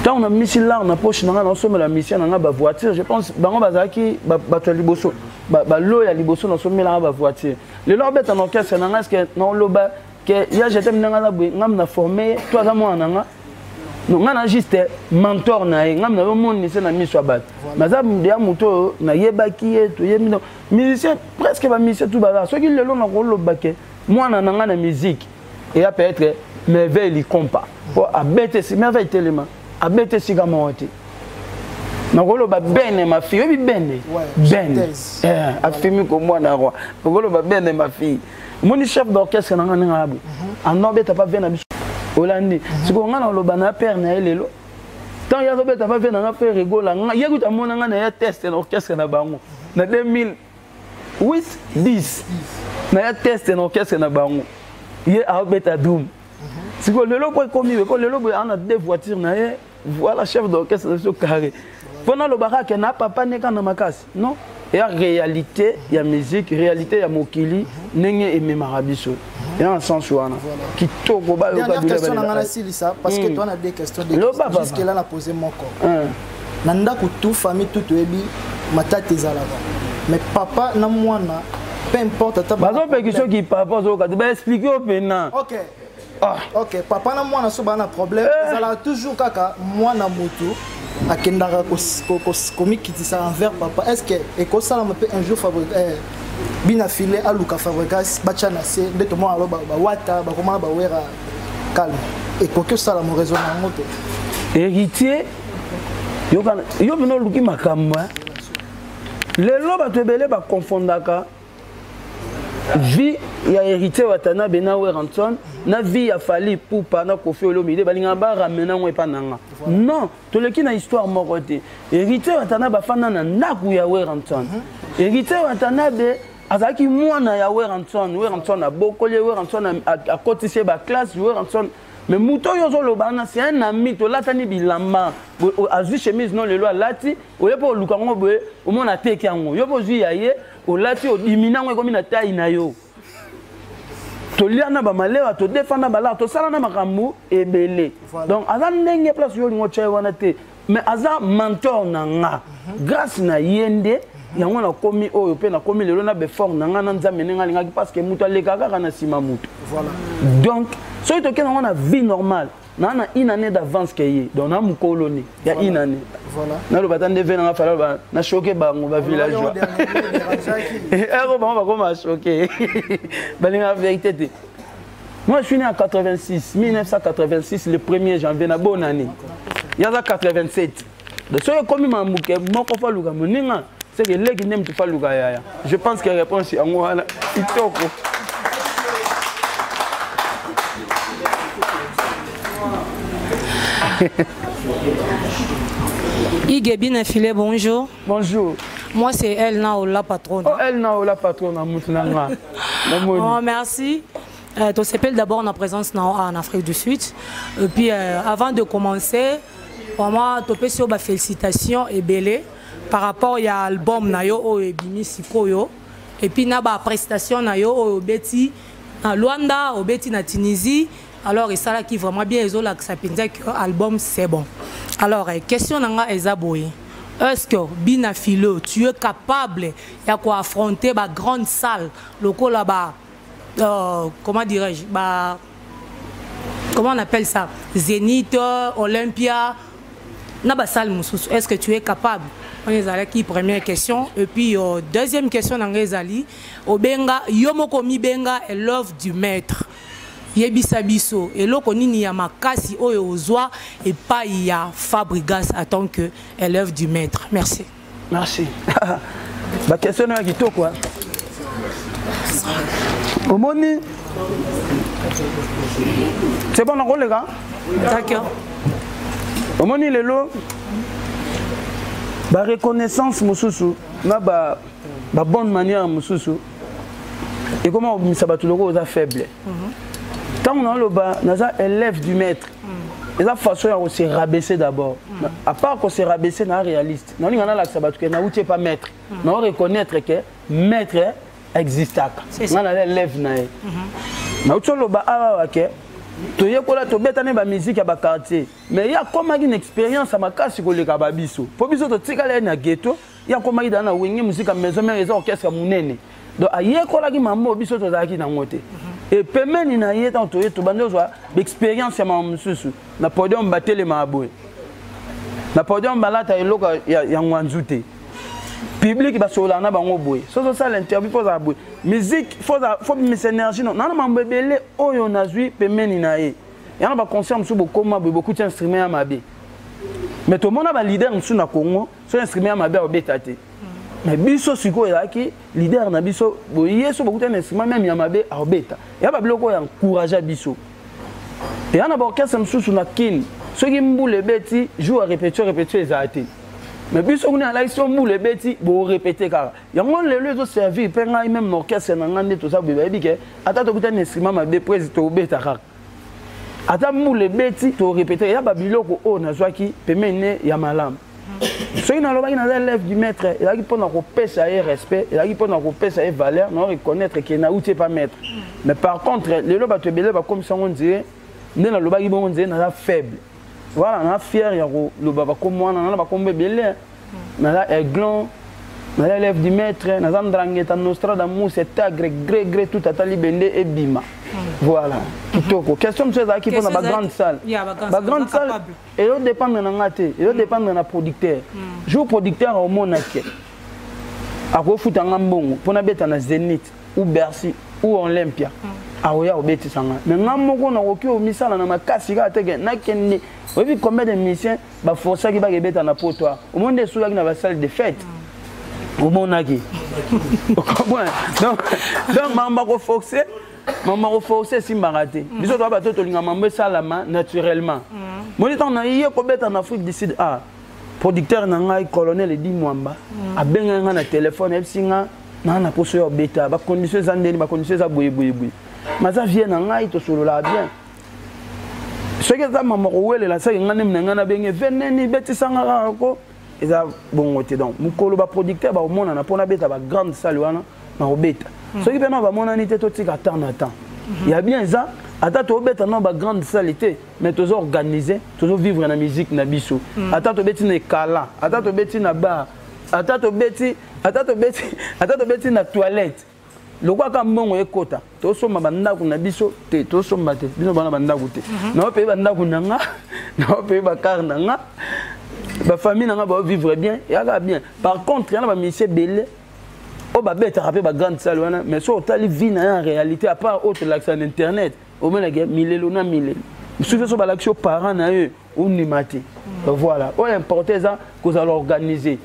Ntango na misi lar na poche na nga, naosomela musicien na nga bavoiture. Je pense bango bazalaki bato ya liboso, balo ya liboso nasomelanga bavoiture. Lelo abeta na orchestre na nga. Est-ce naoloba ke ya Je t'aime ndenge aza boye, ngam na forme ye to aza mwana na nga? Non, nga na juste mentor na ye, ngam nazomonisa na miso ya bato. Naza ya moto oyo nayebaki ye, toyebi musicien, presque bamusicien tout baza. Soki lelo nakoloba ke mwana na nga na musique eya peut-être Merveille Likompa, po abete si Merveille telema, abete esika moko te. Nakoloba bene ma fille, oyebi bene bene afimi komwana roi, nakoloba bene ma fille. Omoni chef d'orchestre na nga ndenge abu ando abeta pa vie na biso, olandi sikoyo nga naloba na père na ye lelo ntango ye azobeta pa vie na nga mpe rigola nga ye kuta amona nga na ye test na orchestre na bango na 2008 10, na ya test na orchestre na bango. Ye aobeta drum. Sikoyo lelo po ekomi boye, po lelo boye ana deux voitures na ye, voilà chef d'orchestre na biso carré. Mpo nalobaka ke na papa neka na makasi. Non, eya réalité ya musique, réalité ya mokili ndenge ememaka biso. Eza na sens wana. Kitoko bayoka Dernière douleur question na nga balela. nasilisa parce que toi na deux questions, deux Loba, questions. papa. Jusque là na posé moko. Na ndako tout famille tout toyebi matata ezalaka. Mais papa na mwana peu importe ata Bazopeki soki papa ozoyoka te, baexplike yo mpena. OK. Ah. OK, papa na mwana so bana problème, ezalaka toujours kaka mwana motu akendaka komikitisa envers papa. Est-ce que ekosalama mpe un jour bina file aluka Fabregas batya na se nde tomona alo bawata bakomana bawera calme, ekoki osalama raison na yango te? Héritier yo mpena oluki makambo eh. Lelo bato ebele bakonfondaka vie ya Héritier Watanabe na Werrason na vie ya Fally Ipupa na Koffi Olomide, balingaka baramena yango epa na nga. Non, toleki na histoire moko te. Héritier Watanabe afanda na ndako ya Werrason. Héritier Watanabe azalaki mwana ya Werrason. Werrason abokoli ye, Werrason akotisi ye baclasse, Werrason. Mais moto oyo ozoloba wana, c'est un ami, tolatani bilamba. Azwi chemise no lelo alati, oye mpo oluka yango boye, omona ateki yango. Yo mpo ozwi ya ye, olati, odimina yango, ekomi na taille na yo. Tolia na bamalewa, todefanda balaka, tosala na makambo ebele. Donc aza ndenge place oyo olingo otya ye wana te, mais aza mentor na nga. Grâce na ye nde yango nakomi oyo mpe nakomi lelo na befort na nga na Nzambe ndenge alingaki, parce que moto aleka kaka na nsima moto. Donc soki tokende yango na vie normale, naa na une année d'avance ke ye, donc na mokolo ne ya une année. Naloba ata nde ve nanga fala loba na choke bango bavillageois ero bango bakoma choke, balingaka vérité te. Moi, je suis né en 86, 1986, le 1er janvier, na bonne année. Yaza 87. Donc soki ekomi mambuke moko fa luka moninga, c'est que leki nde mutu fa luka yaya. Je pense que réponse yango wana kitoko. Ige Bina Filet, bonjour. Bonjour. Moi, c'est Elna Ola patronne. Oh, Elna Ola patronne, mutu na nga. Namoni. Oh, merci. Tosepeli d'abord na présence na en Afrique du Sud. Et puis, avant de commencer, vraiment, topesi yo ba félicitations ebele par rapport ya album na yo oyo ebimi sikoyo. Et puis, na ba prestation na yo oyo obeti na Luanda, obeti na Tunisie. Alors, esalaki vraiment bien, ezolakisa mpenza que album c'est bon. Alors, question na nga eza boye. Est-ce que Bina Philo, tu es capable ya ko affronter ba grande salle lokola ba comment dirais-je, ba, comment on appelle ça, Zénith, Olympia, na ba salle mosusu, est-ce que tu es capable? On ezalaki première question. Et puis deuxième question na nga ezali, obenga yo moko mibenga élève du maître, yebisa biso eloko nini ya makasi oyo ozwa epai ya Fabregas en tant que élève du maître. Merci. Merci. Ba question na kitoko, hein. Omoni, c'est bon nakoleka. D'accord. Omoni lelo ba reconnaissance mosusu na ba bonne manière mosusu ekoma kobimisa bato lokola oza faible. Ntango naloba naza élève du maître, eza façon ya kose rabaisser d'abord. À part kose rabaisser, na réaliste, nalinga nalakisa bato ke nauti epa maître, nao reconnaître ke maître existaka. C'est ça. Nga naza élève na ye. Nauti oloba awa ke toyekola, tobetani bamusike ya baquartier, mais ye akomaki na expérience ya makasi koleka babiso, mpo biso totikala ye na ghetto, ye akomaki dala na Wenge Musica Maison Mère, eza orchestre ya monene. Donc ayekolaki mambo oyo biso tozalaki nango te. E pembeni na ye, ntango toye, tobandi ozwa baexpérience ya mama mosusu. Na podium batelemaka boye, na podium balata eloko ya ngwanzu te, public basololaka na bango boye, soki osala interview fo ozala boye, musique fo bimisa énergie. No nana mambo ebele oyo nazwi pembeni na ye. Yana baconcert mosusu bokóma boye, bokuti instrument ya mabe, mais tomona baleader mosusu na Congo, so instrument ya mabe akobeta te. Mais biso sikoyo ezalaki leader na biso boye, so bokuti na instrument même ya mabe akobeta. Ya babiloko oyo encourage biso. Eya na baorchestre mosusu na Kini, soki mbula ebeti, jour ya répétition, répétition ezala te. Mais biso kuna alaki so mbula ebeti, borépéter kaka. Yango lelo ezoservir mpe ngai même na orchestre na ngai nde toza boye, bayebi ke ata tokutani instrument mabe, prese tobeta kaka. Ata mbula ebeti, torépéter. Ya babiloko oyo nazwaki pembeni ne ya malamu. Soki nalobaki naza élève du maître, ezalaki mpona kopesa ye respect, ezalaki mpona kopesa ye valeur, na reconnaître ke nauti epa maître. Mais par contre, lelo bato ebele bakomisa yango nzire nde nalobaki bongo, nzire naza faible. Voilà, naza fier ya koloba bakombo wana. Naza bakombo ebele: naza aiglon, naza élève du maître, naza Ndrangeta, Nostradamus, Tagre, gré gré tout, ata libende ebima. Voilà, kitoko. Question mosusu ezalaki mpona bagrande salle. Bagrande salle ezodépendre na nga te, ezodépendre na producteur. Jour producteur aomonake akofuta nga mbongo mpona beta na Zénith ou Bercy ou Olympia, akoya kobetisa nga. Mais nga moko nakoki omisala na makasi kaka teke nakende. Oyebi combien de musiciens baforçaki bakebeta na poto? Omoni nde esukaki na basalle de fête, omonaki. Donc makambo akoforce, makambo akoforce esimbaka te. Biso toa bato tolinga mambo esalama naturellement. Moni ntango na ye kobeta na Afrique du Sud, ah, producteur na ngai, colonel Edi Mwamba, abengaki ngai na telefone, ayebisi nga naa na poso ya obeta, bacondition eza ndeni, bacondition eza boye boye boye. Maza vie na ngai, tosololaka bien. Soki eza mama kowelela, saki ngai ndemi na ngai nabenge veneni betisanga kaka ko eza bongo te. Donc mokolo baproducteur baomonana mpo nabeta bagrande salle wana, nakobeta. Soki mpe na bamonani te, totika temps na temps ya bien. Eza ata tobeta na bagrande salle te, mais toza organise, tozovivre na musique na biso. Ata tobeti na ekala, ata tobeti na bar, ata tobeti, ata tobeti, ata tobeti na toilette, lokwaka mbongo ekota. Tosomba bandako na biso te, tosomba te, bino bana bandako te. Naopeye bandako na nga, naopeye bacar na nga, bafamille na nga baovivre bien, eyaka bien. Par contre, yana bamusicien ebele oyo babetaka mpe bagrande salle wana, mais so otali vie na ye en réalité, à part oyo tolakisa na internet, omonake milelo na milelo mosusu. So balakisi yo parent na ye, ondima te. Voilà, oyo important eza kozala organisé.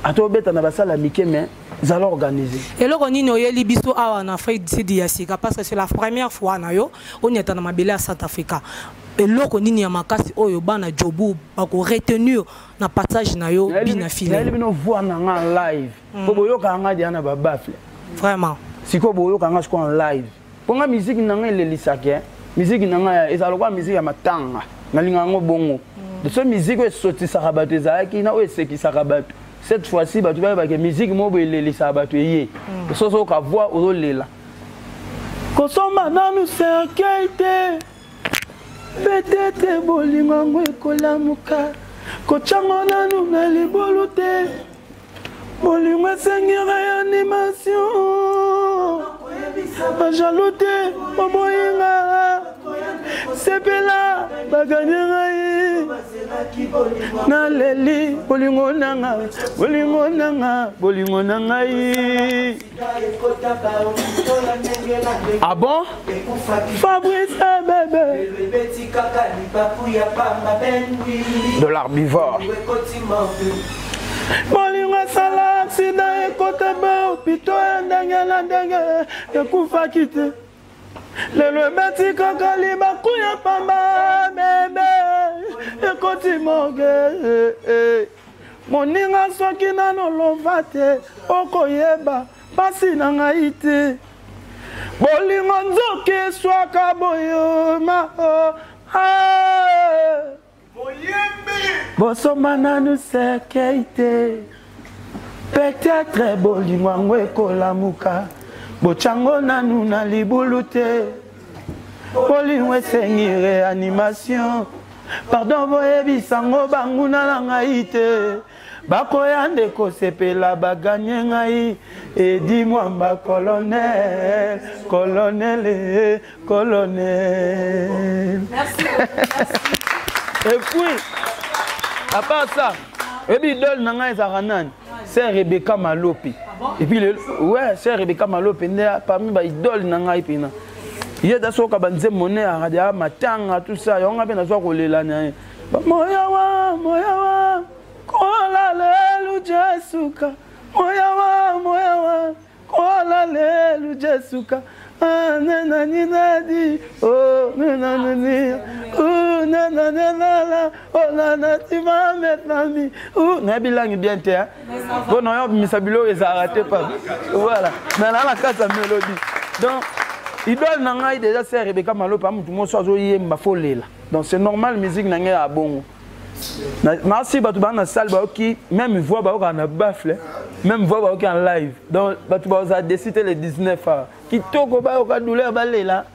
Ata obeta na basala ya mike, mais zala organisé. Eloko nini oyeli biso awa na Afrique du Sud ya sika? Parce que c'est la première fois na yo oniata na mabele ya South Africa. Eloko nini ya makasi oyo bana Jobu bakoretenir na passage na yo, Bina File? Nayeli bino voix na nga en live, mpo boyokaka nga dia na babaffle. Vraiment. Sikoyo boyoka nga sikoyo en live, mpo nga musique na nga elelisaki. Musique na nga ezala lokola musique ya matanga, nalinga yango bongo. So musique oyo esotisaka bato ezalaki na oyo esekisaka bato. Cette fois-ci bato bayebake musique moko boye elelisaka bato eye. Soso oyoka voix, ozolela. Kosomba nanu cercueil te, peut-être bolingo yango ekolamuka. Kotyango nanu na libulu te, bolingo esengi réanimation. Bajaloux te, boboyinga, sepela baganye ngai. Naleli bolingo nanga, bolingo nanga, bolingo na ngai. Ah bon, Fabrice bebe de l'arbivore. Bolingo esala accident, ekota bahôpitaux ya ndenge na ndenge, ekufaki te. Lelo ebeti kaka libaku ya pamba, bebe ekoti morgue. Moninga, soki nano lova te, okoyeba mpasi na ngai te. Bolingo nzoki eswaka boyoma. Bosomba nanu cercueil te, peut-être bolingo yango ekolamuka. Botyango nanu na libulu te, bolingo esengi réanimation. Pardon, boyebisango banguna na ngai te, bakoya nde kosepela baganye ngai. Edi Mwamba, colonel, colonel, colonel. Merci. Et puis, à part ça, oyebi idole na ngai ezalaka nani? C'est Rebecca Malope. Et puis le, ouais, c'est Rebecca Malope nde parmi baidole na ngai mpena. Ye ta soka banzembo ne ya matanga, tout ça, yango ngai mpe nazwa kolela na ye. Moyawa, moyawa, kolalelu Jesuka, moyawa, moyawa, kolalelu Jesuka. Nanani nadi oh nanani oh. Olana tu vas mettre mami. Nayebi langue bien te mpo na yo bimisa biloko ezalaka te papa. Voilà, mais na na kati ya mélodie. Donc idole na ngai déjà c'est Rebecca Malope, mutu moso azoyemba fo lela. Donc c'est normal musique na ngai ya bongo. Merci bato baa na salle bayoki même voix, bayokaka na baffle, même voix bayoki en live. Donc bato bazala déçus te le 19 awa. Kitoko, bayoka douleur, balela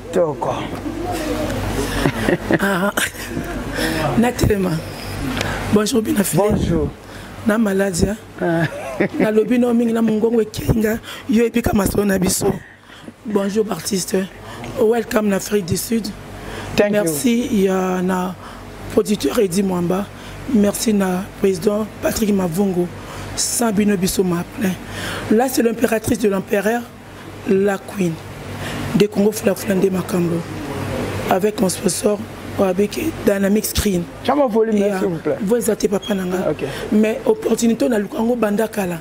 kitoko. Ah, natelema. Bonjour bina. Bonjour. Na maladi nalobi no mingi na mongongo ekenga yo epika masolo na biso. Bonjour artiste, welcome na Afrique du Sud. Thank merci you. Ya na producteur Edi Mwamba, merci na président Patrick Mavungu, sans bino biso ma plein. Là, c'est l'impératrice de l'empereur, la queen de Congo, Fula Fula nde makambo, avec mon sponsor avec Dynamic Screen. Chama volume, s'il vous plaît. Vous êtes papa nanga. Okay. Mais opportunité na lukango banda kala.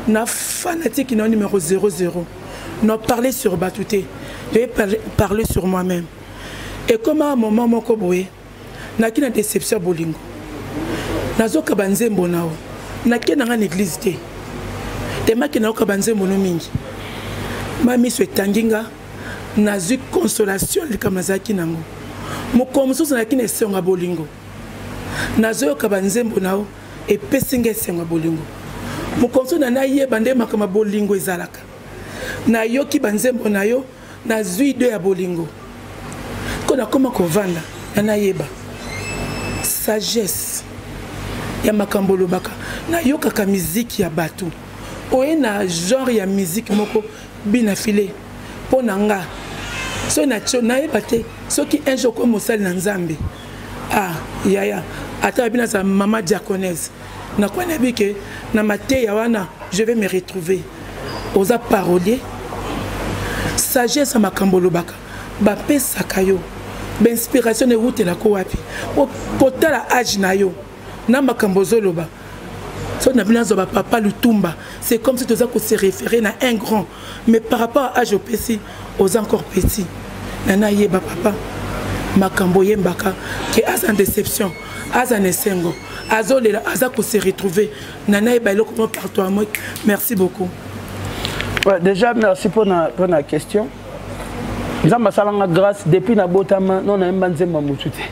Na fanatique na numéro 00. Na parler sur Batouté. Je vais parler sur moi-même. Et comme à un moment moko boye, naki na déception bolingo. Nazoka banzembo nao. Naki na nga église te. Temaki nayoka banzembo no mingi. Ma miso etangi nga, nazwi consolation likambo nazalaki nango. Mokolo mosusu nazalaki na esengo ya bolingo, nazoyoka banzembo na yo, epesi nga esengo ya bolingo. Mokolo mosusu na nayeba nde makambo ya bolingo ezalaka, nayoki banzembo na yo, nazwi idée ya bolingo. Ko nakoma kovanda na nayeba sagesse ya makambo olobaka. Nayokaka miziki ya bato oye na genre ya miziki moko bina file mpo na nga. Soki natio nayeba te soki un jour komi mosali na Nzambe. Ah yaya, ata babi nazala mama diaconese, nakoya nayebi ke na mateya wana je vais me retrouver. Oza parolier, sagesse ya makambo olobaka, bapesaka yo bainspiration na ewutelako wapi? Kotala age na yo na makambo ozoloba, so na bino azwa bapapa Lutumba, c'est comme si toza kose référer na un grand, mais par rapport à âge opesi, oza encore petit. Na nayeba papa makambo oyembaka ke aza na déception, aza na esengo, azolela, aza kose retrouver. Na nayeba eloko mo partout à moi. Merci beaucoup. Ouais, déjà merci pour la question. Nzambe asalanga grâce depuis nabotama, no nayemba nzembo ya motu te,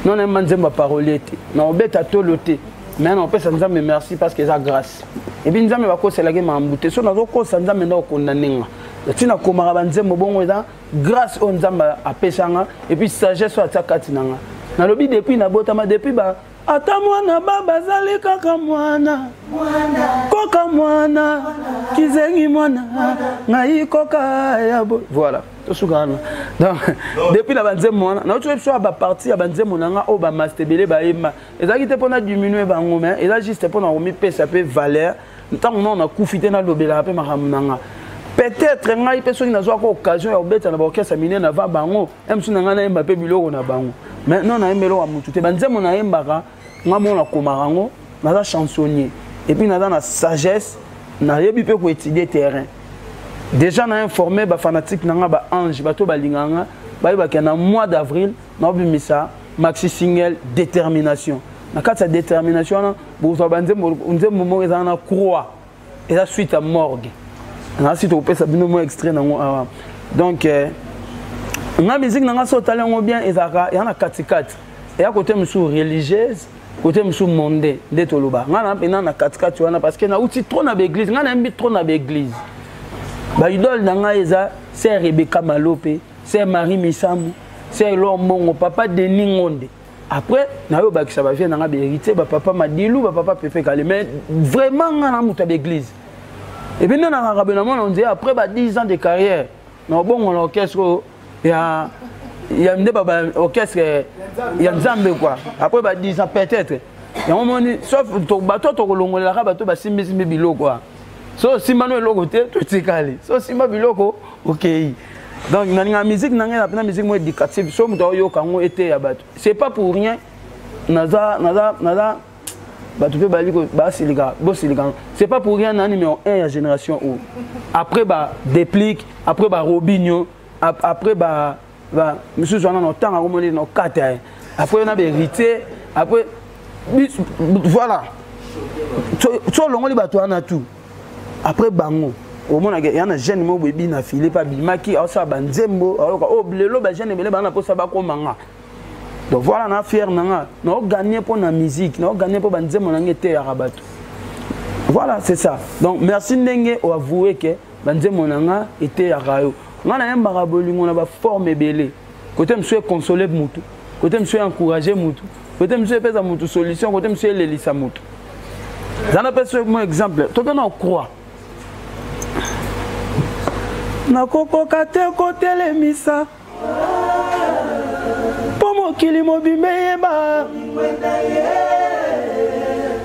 no nayemba nzembo ya parolier te, na obeta tolo te, mais na opesa Nzambe merci parce que eza grâce. Et puis Nzambe bakoselaki makambo te. So nazokosa Nzambe nde okondane nga. Ntina komaka banzembo bongo eza grâce oyo Nzambe apesanga et puis sagesse oyo atia kati na nga. Nalobi depuis nabotama, depuis ba ata mwana baba azali kaka mwana, koka mwana kizengi, mwana ngai koka ya bo. Voilà, tosuka wana. Donc depuis na banzembo wana nauti biso ya baparti ya banzembo na nga oyo bamaster ebele bayemba, ezalaki te mpona diminuer bango, mais eza juste mpona komipesa mpe valeur. Ntango nao nakufi te, nalobelaka mpe makambo na nga. Peut-être ngai mpe soki nazwaka occasion ya kobeta na baorchestre minene avant bango, mosusu na ngai nayemba mpe biloko na bango. Mais non, nayemba eloko ya motu te. Banzembo nayembaka nga moko, nakomaka yango. Naza chansonnier et puis naza na sagesse, nayebi mpe koétudier terrain. Déjà na informé bafanatique na nga, baange, bato balingaka nga, bayebaka na mois d'avril naobimisa maxi single Détermination. Na kati ya Détermination wana bozwa banzembo, nzembo moko ezala na croix, eza suite ya Morgue. Nasi tokopesa bino mwa extrait nango awa. Donc nga musique na nga, so otali yango bien, ezalaka ya na katikati, eya côté mosusu religieuse, côté mosusu mondain. Nde toloba nga na mpena na katikati wana parce que nauti trop na baeglise, nga nayembi trop na baeglise. Baidole na ngai eza sœur Rebeka Malope, sœur Marie Misamu, sœur Elor Mbongo, papa Denis Ngonde. Après nayo bakisa bavie na nga, bahéritier, bapapa Madilu, bapapa Pepe Kale. Mais vraiment nga na moto ya baeglise. Et puis nde nakaka be namona on dirait après ba 10 ans de carrière na obongola orchestre oyo ya nde ba orchestre ya Nzambe quoi. Après ba 10 ans peut-être, yango moni, sauf bato tokolongolelaka bato basimbisimbi biloko wana. So osimba no eloko te, totikali. So osimba biloko, okei. Donc nalinga musique na ngai na musique moko éducative, so moto aoyoka yango eteya bato. C'est pas pour rien naza bato mpe bali basilika, bosilika. C'est pas pour rien na numéro 1 ya génération oyo, après ba Déplique, après ba Robinio, après ba Misusu wana na otanga komoni na okata ye. Après na ba héritier, après voilà. So olongoli bato wana tout. Après bango omonaka ya na jeune moko boye bina file mpe abimaki aosala banzembo ayoka oyo oh, lelo bajeune ebele baa na mposa bakoma nga. Donc voilà, na fier na nga, naoganye mpo na musique, naoganye mpo banzembo na nga eteyaka bato. Voilà, c'est ça. Donc merci ndenge oavoue ke banzembo na nga eteyaka yo. Nga nayembaka bolingo na baforme ebele. Kote mosusu econsole mutu, kote mosusu encourage mutu, kote mosusu epesa mutu solution, kote mosusu elelisa mutu. Zana pesa mo exemple, toke na croix. Nakokoka te kotelemisa mpo mokili mobimba eyeba,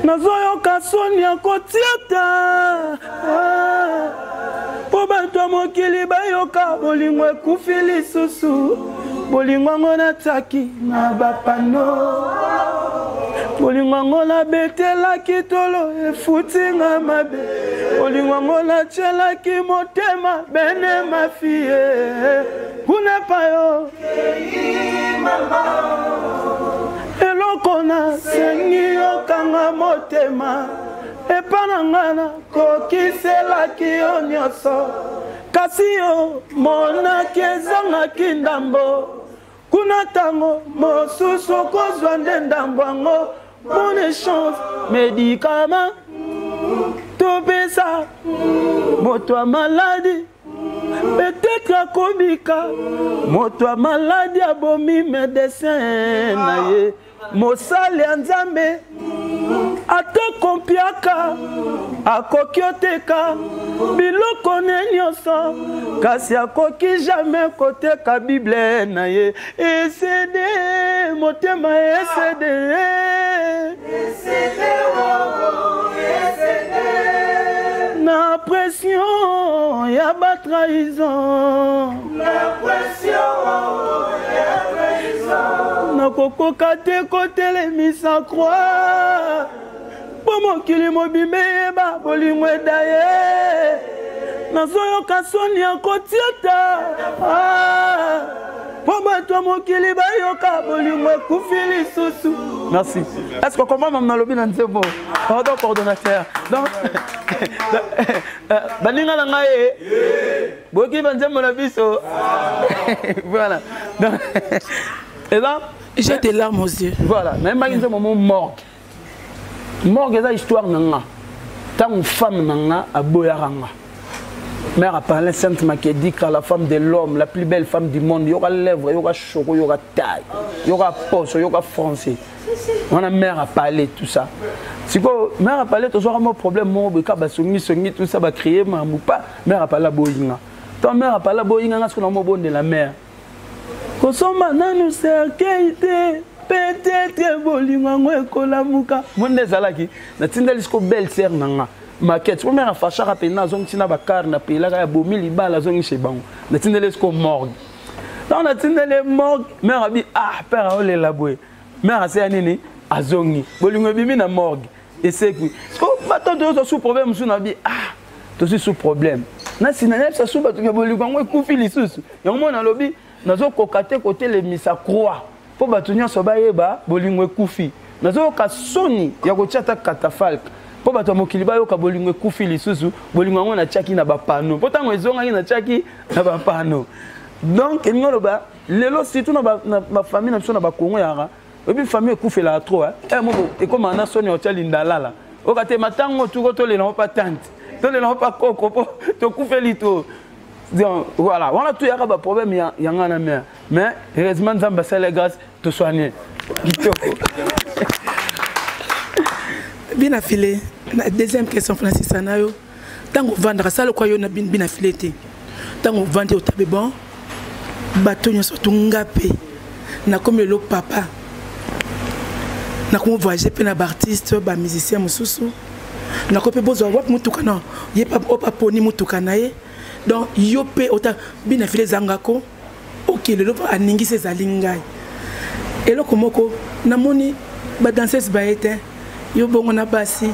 nazoyoka soni ya kotiata mpo bato ya mokili bayoka bolingo ekufi lisusu. Bolingo yango natiaki na bapano, bolingo yango nabetelaki tolo efuti nga mabe, bolingo yango natielaki motema bene mafie kuna epa yo eloko nasengi yokanga motema epa na nga nakokiselaki yo nyonso, kasi yo monaki ezangaki ndambo kuna ntango mosusu okozwa nde ndambo yango. Bonne chance médicament topesa moto ya maladi peut-être akobika, moto ya maladi abomi médecin na ye, mosali ya Nzambe ata kompiaka akoki oteka biloko ne nyonso, kasi akoki jamais koteka Bible na ye. Esede motema esede, na pression ya batrahison, nakokoka te kotelemisa croix mpo mokili mobimba eyeba bolingo eda ye. Nazoyoka soni ya kotiata mpo bato ya mokili bayoka bolingo ekufi lisusu. Merci. Est ce que comment mam nalobi na nzembo? Pardon coordonnateur. Donc baninga na ngai ye boyoki banzembo na biso. Voilà. Donc eza J'ai des larmes aux yeux. Voilà, nayembaki nzembo mo morgue. Morgue eza histoire na nga. Ntango femme na nga aboyaka nga. Mère a parlé Sainte Makedika, la femme de l'homme, la plus belle femme du monde. Yoka lèvre, yoka choco, yoka taille, yoka poche, yoka français. Wana mère a parlé tout ça. Siko mère a parlé tozwaka mo problème moko boye kaka basongi songi tout ça, bacrier makambo pa mère a parlé aboyinga. Ntango mère a parlé aboyinga nga siko na mobondela mère. Kosomba nanu cercueil te, peut-être bolingo yango ekolamuka. Mo nde ezalaki natindeli siko belle sœur na nga maquette po mère afashaka mpenza, azongisi na bakare na pelaka ya bomi libala, azongi chez bango. Natindeli siko morgue. Ntango natindeli morgue, mère abi ah père aolela boye, mère aseya nini, azongi bolingo ebimi na morgue esekwi. Siko bato tozwa sous problème mosusu na bi ah tozwi sous problème na nsina nayebisa su bato ya bolingo yango ekufi lisusu. Yango mona nalobi nazokoka te kotelemisa croix mpo bato nyonso bayeba bolingo ekufi. Nazoyoka soni ya kotia ata catafalque mpo bato ya mokili bayoka bolingo ekufi lisusu. Bolingo yango natiaki na bapano mpo ntango ezongaki natiaki na bapano. Donc elingi oloba lelo surtout na bafamille na biso na bakongo yaka oyebi famille ekufelaka trop eh moko ekomaka na soni ya kotia lindalala oyoka te matango tuko tolela ngo pa tante, tolela ngo pa koko mpo tokufeli to. Donc voilà, wana toyaka baproblème ya nga na mare, mais heureusement Nzambe asali grâce, tosoigne kitoko. Bina file na deuxième question, Francis anayo ntango ovandaka sala lokwa yo na bina file te, ntango ovandi otabe bon bato nyonso tunga mpe nakomi lelo papa, nakomi voyage mpe na baartiste bamusicien mosusu, nakomi mpe bozwa wapi motuka na ye oyo baponi motuka na ye. Donc yo mpe ota bina file ezangako ok lelo aningisi ezali ngai eloko moko namoni badanseuse baye te, yo bongo na basi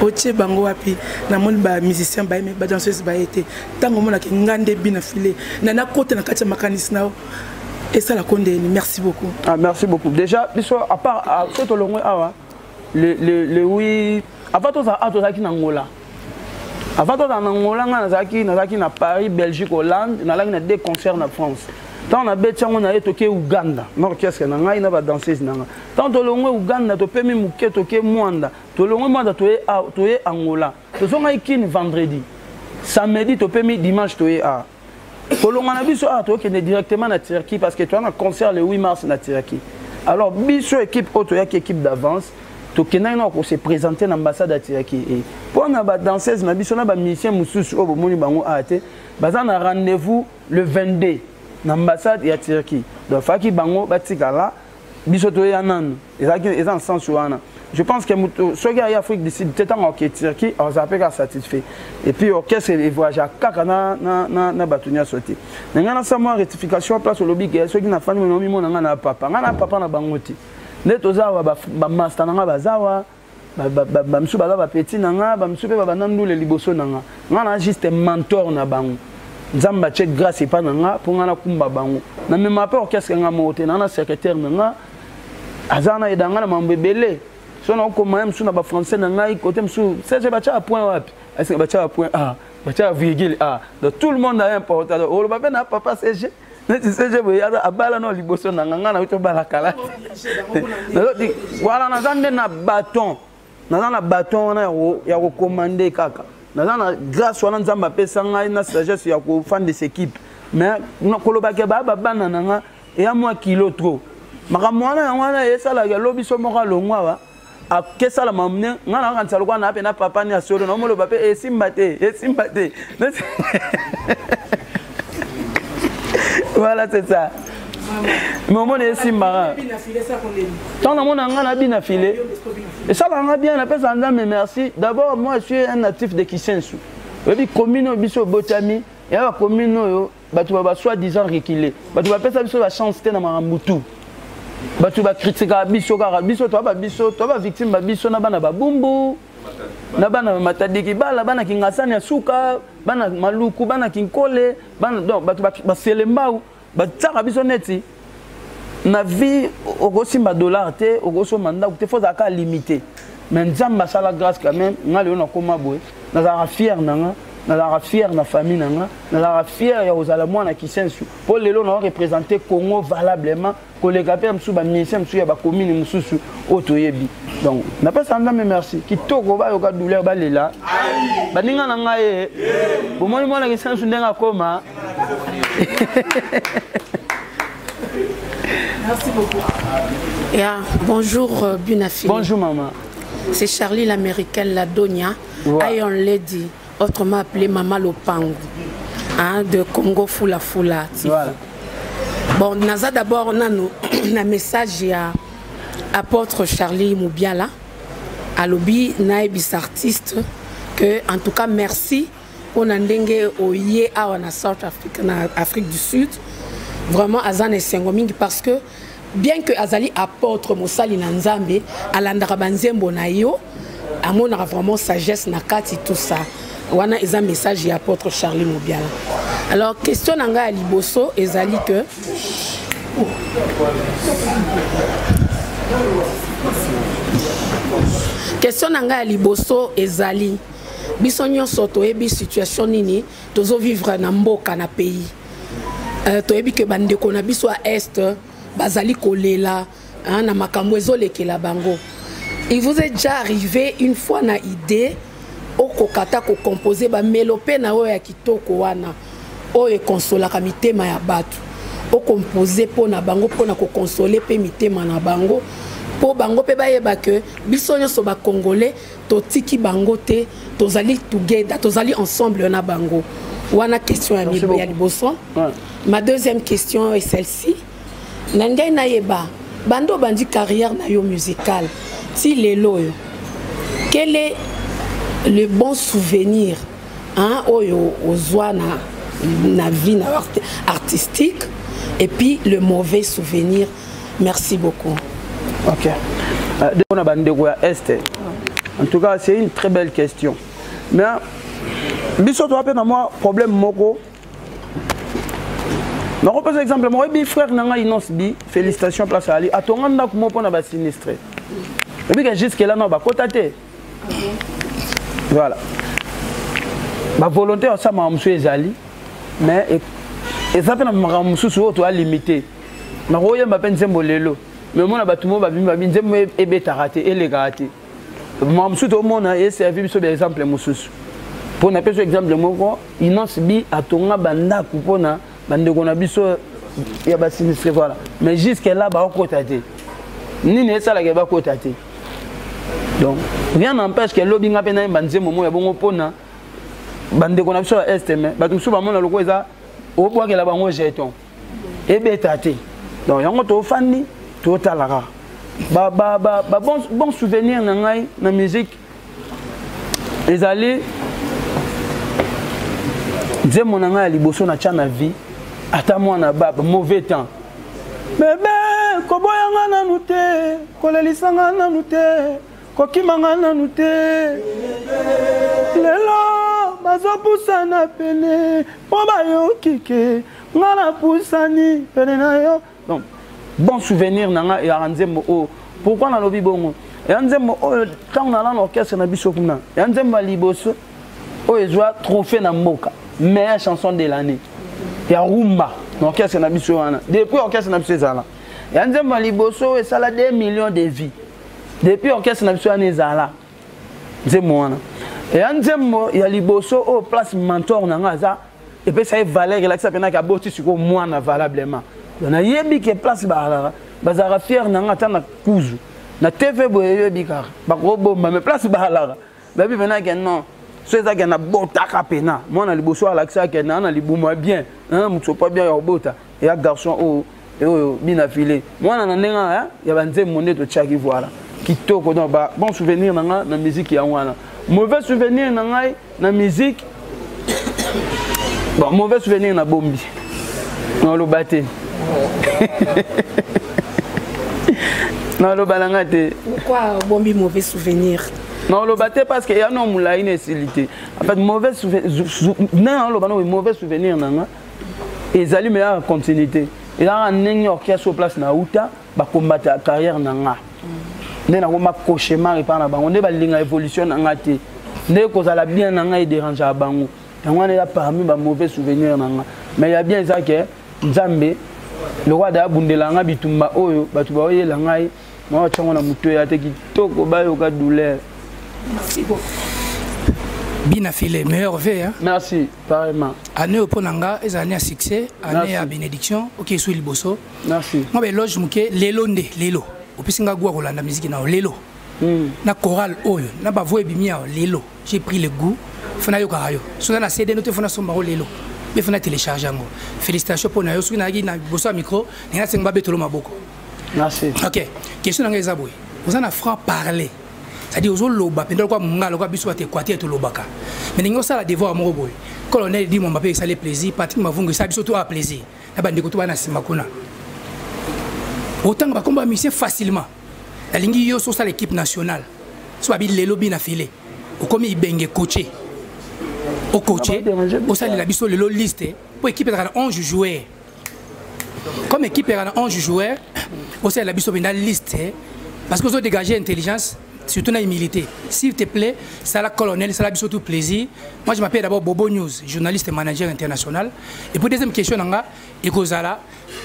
otie bango wapi? Namoni bamusicien baye me badanseuse baye te. Ntango omonaki ngai nde bina file na nakota na kati ya makanisi na yo. Esalaka ndeni? Merci beaucoup. Ah, merci beaucoup. Déjà biso, à part ah, so tolongwe awa le oui, avant tozala awa, tozalaki na Angola. Avant tozala na Angola, ngai nazalaki na Paris, Belgique, Hollande. Nalaki na deux concerts na France. Ntango nabeti yango na ye, toke Uganda na orchestre na ngai na badanseuse na ngai. Ntango tolongwe Uganda, topemi moke, toke Mwanda. Tolongwe Mwanda, toye Angola. Tozongaki Kini vendredi, samedi topemi, dimanche toye awa. Kolonga na biso awa, tokende directement na Turquie parce que toza na concert le 8 mars na Turquie. Alors biso équipe oyo toyaki, équipe d'avance, tokendaki na kose présenter na ambassade ya Turquie. E mpo na badanseuse na biso na bamusicien mosusu oyo bomoni bango awa te, baza na rendez-vous le 22 na ambassade ya Turquie. Donc faki bango batikala, biso toya nanu. Ezalaki eza na sens wana. Je pense que moto soki aye Afrique du Sud te, ntango akoke Turquie, azala mpe kaka satisfait. Et puis orchestre evoyage kaka na bato nyonso te. Na ngai nasala mwa rectification place olobi ke soki nafandi omimona ngai na papa, ngai na papa na bango te. Nde toza awa, bamaster na ngai baza awa, bamisusu baza bapeti na nga, bamisusu mpe babanda ndule liboso na nga. Nga na juste mentor na bango. Nzambe atie grâce epa na nga mpo nga nakumba bango. Namema mpe orchestre nga moko te, naa na secrétaire na nga aza na eda nga na mambo ebele. So nakokoma ye mosusu na bafrançais na ngai, kote mosusu serge batyaka point wapi, eske batyaka point a, batyaka virgule a. Donc tout le monde a important. Donc oloba mpe na papa cg neti cg boye abala no liboso na nga, ngai nauti obala kala. Voilà, naza nde na bâton, naza na bâton wana ya kokomande kaka. Naza na grâce wana Nzambe apesa ngai na sagesse ya kofandisa équipe. Mais kolobaka baya babana na nga eya mwa kilo trop. Makambo wana, yango wana esalaka lobi so moko alongwa awa, akesala mamne ngai nakanisa lokola na mpe na papa ni asolo naomoloba mpe esimba te, esimba te. Voilà, c'est ça. Mais omoni esimbaka ntango namona ngai na bina file, esalaka nga bien, napesa Nzambe merci. D'abord moi, je suis un natif de Kisensu. Oyebi commune oyo biso obotami, ya bacommune oyo bato ba soi disant reculé, bato bapesa biso bachance te na makambo tu. Bato bakritikaka biso kaka biso, toa babiso, toa bavictime babiso na bana babumbu na bana Matadiki bala, bana Kingasani ya suka, bana Maluku, bana Kinkole, bana. Donc bato baselembau batiaka biso neti na vie okosimba dollar te, okosomba ndako te, fo ozalaka limité. Mais Nzambe asala grâce quand même. Nga lelo nakóma boye, nazalaka fier na nga, nazalaka fier na famille na nga, nazalaka fier ya kozala mwana Kisensu, mpo lelo na représente Congo valablement koleka mpe mosusu bamusicien mosusu ya bacommune mosusu oyo toyebi. Donc napesa Nzambe merci. Kitoko, bayoka douleur, balela baninga na ngai ye. Bomoni mwana Kisensu ndenge akoma. Merci beaucoup. Yeah, bonjour Bunafili. Bonjour maman. C'est Charlie l'américaine, la Donia, ouais. Iron Lady, autrement appelée Mama Lopango, hein, de Congo Fula Fula. Voilà. Bon, naza d'abord nano na message ya apôtre Charlie Moubiala alobi nayebisa artiste que en tout cas merci mpona ndenge oye awa na South Africa, na Afrique du Sud. Vraiment aza na esengo mingi parce que bien que azali apôtre, mosali na Nzambe, alandaka banzembo na yo, amonaka vraiment sagesse na kati, tout ça. Wana eza message ya apôtre Charlie Mobiala. Alors question na ngai ya liboso ezali que question na ngai ya liboso ezali, biso nyonso toyebi situation nini tozovivre na mboka, na pays. Toyebi ke bandeko na biso ya Est bazali kolela, hein, na makambo ezolekela bango. Il vous est déjà arrivé une fois na idée okoka ata kocompose bamelo mpe na oyo ya kitoko wana oyo ekonsolaka mitema ya bato, okompose mpo na bango, mpo na kokonsole mpe mitema na bango, mpo bango mpe bayeba ke biso nyonso bacongolais totiki bango te, tozali together, tozali ensemble na bango? Wana question ya liboso. Ma deuxième question est celle-ci: na ngai nayeba, bando obandi carrière na yo musicale ti lelo oyo, quel est le bon souvenir, hein, oyo ozwa na vie na artistique, et puis le mauvais souvenir? Merci beaucoup. Ok, na bandeko ya Est, en tout cas c'est une très belle question. Mais biso toza mpe na mwa problème moko. Nakopesa exemple moko, oyebi frère na ngai Inonce B, félicitation, place ali atonga ndako moko mpona basinistre. Oyebi ke jusque là no bakota te. Voilà, bavolonté osala makambo mosusu ezali, mais eza mpe na makambo mosusu oyo toya limité. Nakoyemba mpe nzembo lelo, mais omona bato moko babimi babi nzembo ebetaka te, elekaka te. Makambo mosusu tomona eservi biso baexemple mosusu. Mpo napesi exemple moko, Inonce B atonga bandako mpona bandeko na biso ya basinistre, voilà, mais jusque là baokota te. Nini esalaka bakota te? Donc rien n'empêche ke lobi nga mpe nayemba nzembo moko ya bongo mpona bandeko na biso ya Est, mais bato mosusu bamona lokola eza obwakela bango jeton, ebeta te. Donc yango tofandi, totala kaka ba, ba, ba, ba bon souvenir na ngai na musique ezali nzembo na ngai ya liboso na tya na vie, ata mwana baba mauvais temps, bebe koboyanga nanu te, kolelisanga nanu te, kokimanga nanu te, lelo bazopusana pene mpo bayoki ke nga napusani pene na yo. Donc bon souvenir na nga eyaka nzembo oyo. Pourquoi nalobi bongo? Eya nzembo oyo ntango nala na orchestre na biso kuna, eya nzembo ya liboso oyo ezwa trophée na mboka, meilleure chanson de l'année ya rumba na orchestre na biso wana. Depuis orchestre na biso ezala, ya nzembo ya liboso oyo esala 2 millions de vues depuis orchestre na biso wana ezala. Nzembo wana eya nzembo ya liboso oyo place mentor na nga aza epesa ye valeur, elakisa mpenaki aboti sikoyo mwana valablement. Nayebi ke place bazalaka, bazalaka fiere na nga. Ata na kuzu na TV boye, eyebi kaka bakobomba, mais place bazalaka bayebi mpena ke non, so ezaki na botaka pena mwana liboso, alakisaka ke naa na libumu ya bien, na mosopa bien ya kobota, ya garçon oyo oyo bina file mwana na ndenge ya banzembo nde totiaki. Voilà, kitoko. Donc ba bon souvenir na nga na musique yango wana. Mauvais souvenir na ngai na musique, bon, mauvais souvenir na bombi, naloba te, naloba na nga te. Pourquoi bombi mauvais souvenir? Naloba te parce que ya no molai na esili te. En fait, mauvais souvenir ndenge naloba no, mauvais souvenir na nga ezali me yaka continuité, ezalaka ndenge orchestre au place na uta bakombata carrière na nga, nde nakoma cauchemar epai na bango, nde balinga évolution na nga te, nde kozala bien na ngai edérangeaka bango. Yango wana eza parmi bamauvais souvenir na nga. Mais ya bien eza ke Nzambe lokola da abundela nga bitumba oyo bato baoyela ngai, naotyango na moto ya te kitoko, bayoka douleur. Merci beaucoup. Bina File, meilleur V. Hein? Merci, pareillement. Année au Ponanga, les années à succès, année à bénédiction, ok, sous le bosso. Merci. Moi, ben, loge mouké, lelo nde, lelo. Opesi nga goût kolanda musique na lelo. Na chorale oyo, na ba voix ebimia lelo. J'ai pris le goût. Fana yo karayo. Soki na CD note, fana somba lelo. Mais fana télécharger yango. Félicitations pour na yo, soki na na bosso ya micro, na senga betolo maboko. Merci. OK. Question na nga eza boye. Oza na franc parler. C'est-à-dire ozoloba mpenza lokola monga, lokola biso bato Équateur tolobaka. Mais ndenge osala devoir moko boye, colonel Di Mwamba mpe esali plaisir, Patrick Mavungu esala biso to a plaisir na bandeko to bana nsima kuna, otanga bakombo ya musicien facilement. Nalingi yo so osala équipe nationale, so babi lelo bina file okomi ibenge coaché, ocoaché, osalela biso lelo liste mpo équipe ezalaka na 11 joueurs. Comme équipe ezalaka na 11 joueurs, osalela biso mpenza liste, parce que ozodégage intelligence, surtout na humilité. S'il te plaît, sala colonel, sala biso tout plaisir. Moi, je m'appelle d'abord Bobo News, journaliste et manager international. Et puis deuxième question na nga ekozala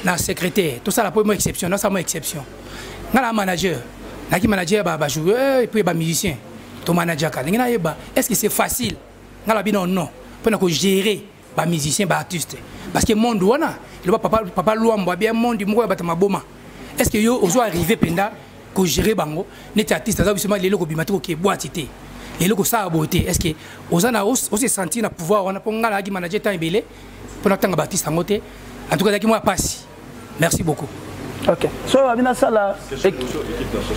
na secrétaire, tosala po mo exception, nasala mo exception. Nga na manager, naki manager ba bajoueur et puis bamusicien, tomanajaka ndenge nayeba. Est ce que c'est facile? Nga na bino non, mpona kogérer bamusicien, baartiste, parce que monde wana eloba papa, papa Lwambo abia monde moko ya bato maboma. Est ce que yo ozo arrive mpenza kogérer bango neti artiste aza biso ma lelo kobima te, koke boîte te, lelo kosala boye te? Est ce que oza na ose sentir na pouvoir wana? Mpo nga nayaki manager temps ebele, mpo natanga baartiste yango te, en tout cas ezalaki mwa pasi. Merci beaucoup. Ok, so babi nasala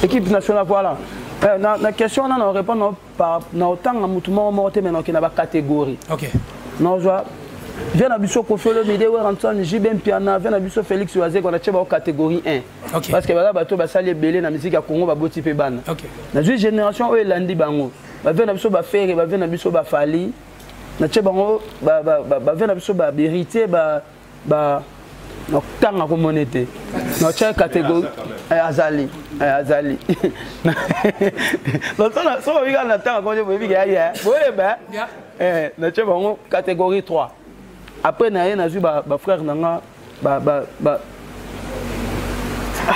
équipe nationale, voilà. Na question wana na répondre par na otanga mutu moko moko te, mais naokende na bacatégorie. Nazwa vie na biso Kofi Olomide, Werrason, JB Mpiana, vie na biso Félix Wazekwa, na tie bao catégorie 1 parce que baza bato basali ebele na musique ya Congo, baboti mpe bana. Nazwi génération oyo elandi bango, bavie na biso baFerre, bavie na biso baFally, na tie bango, bavie na biso bahéritier, ba Notanga komona te. Notya catégorie azali azali. So babi kaka natanga komona boyebi ke aya boyeba natya bango catégorie 3. Après na ye nazwi bafrère na nga ba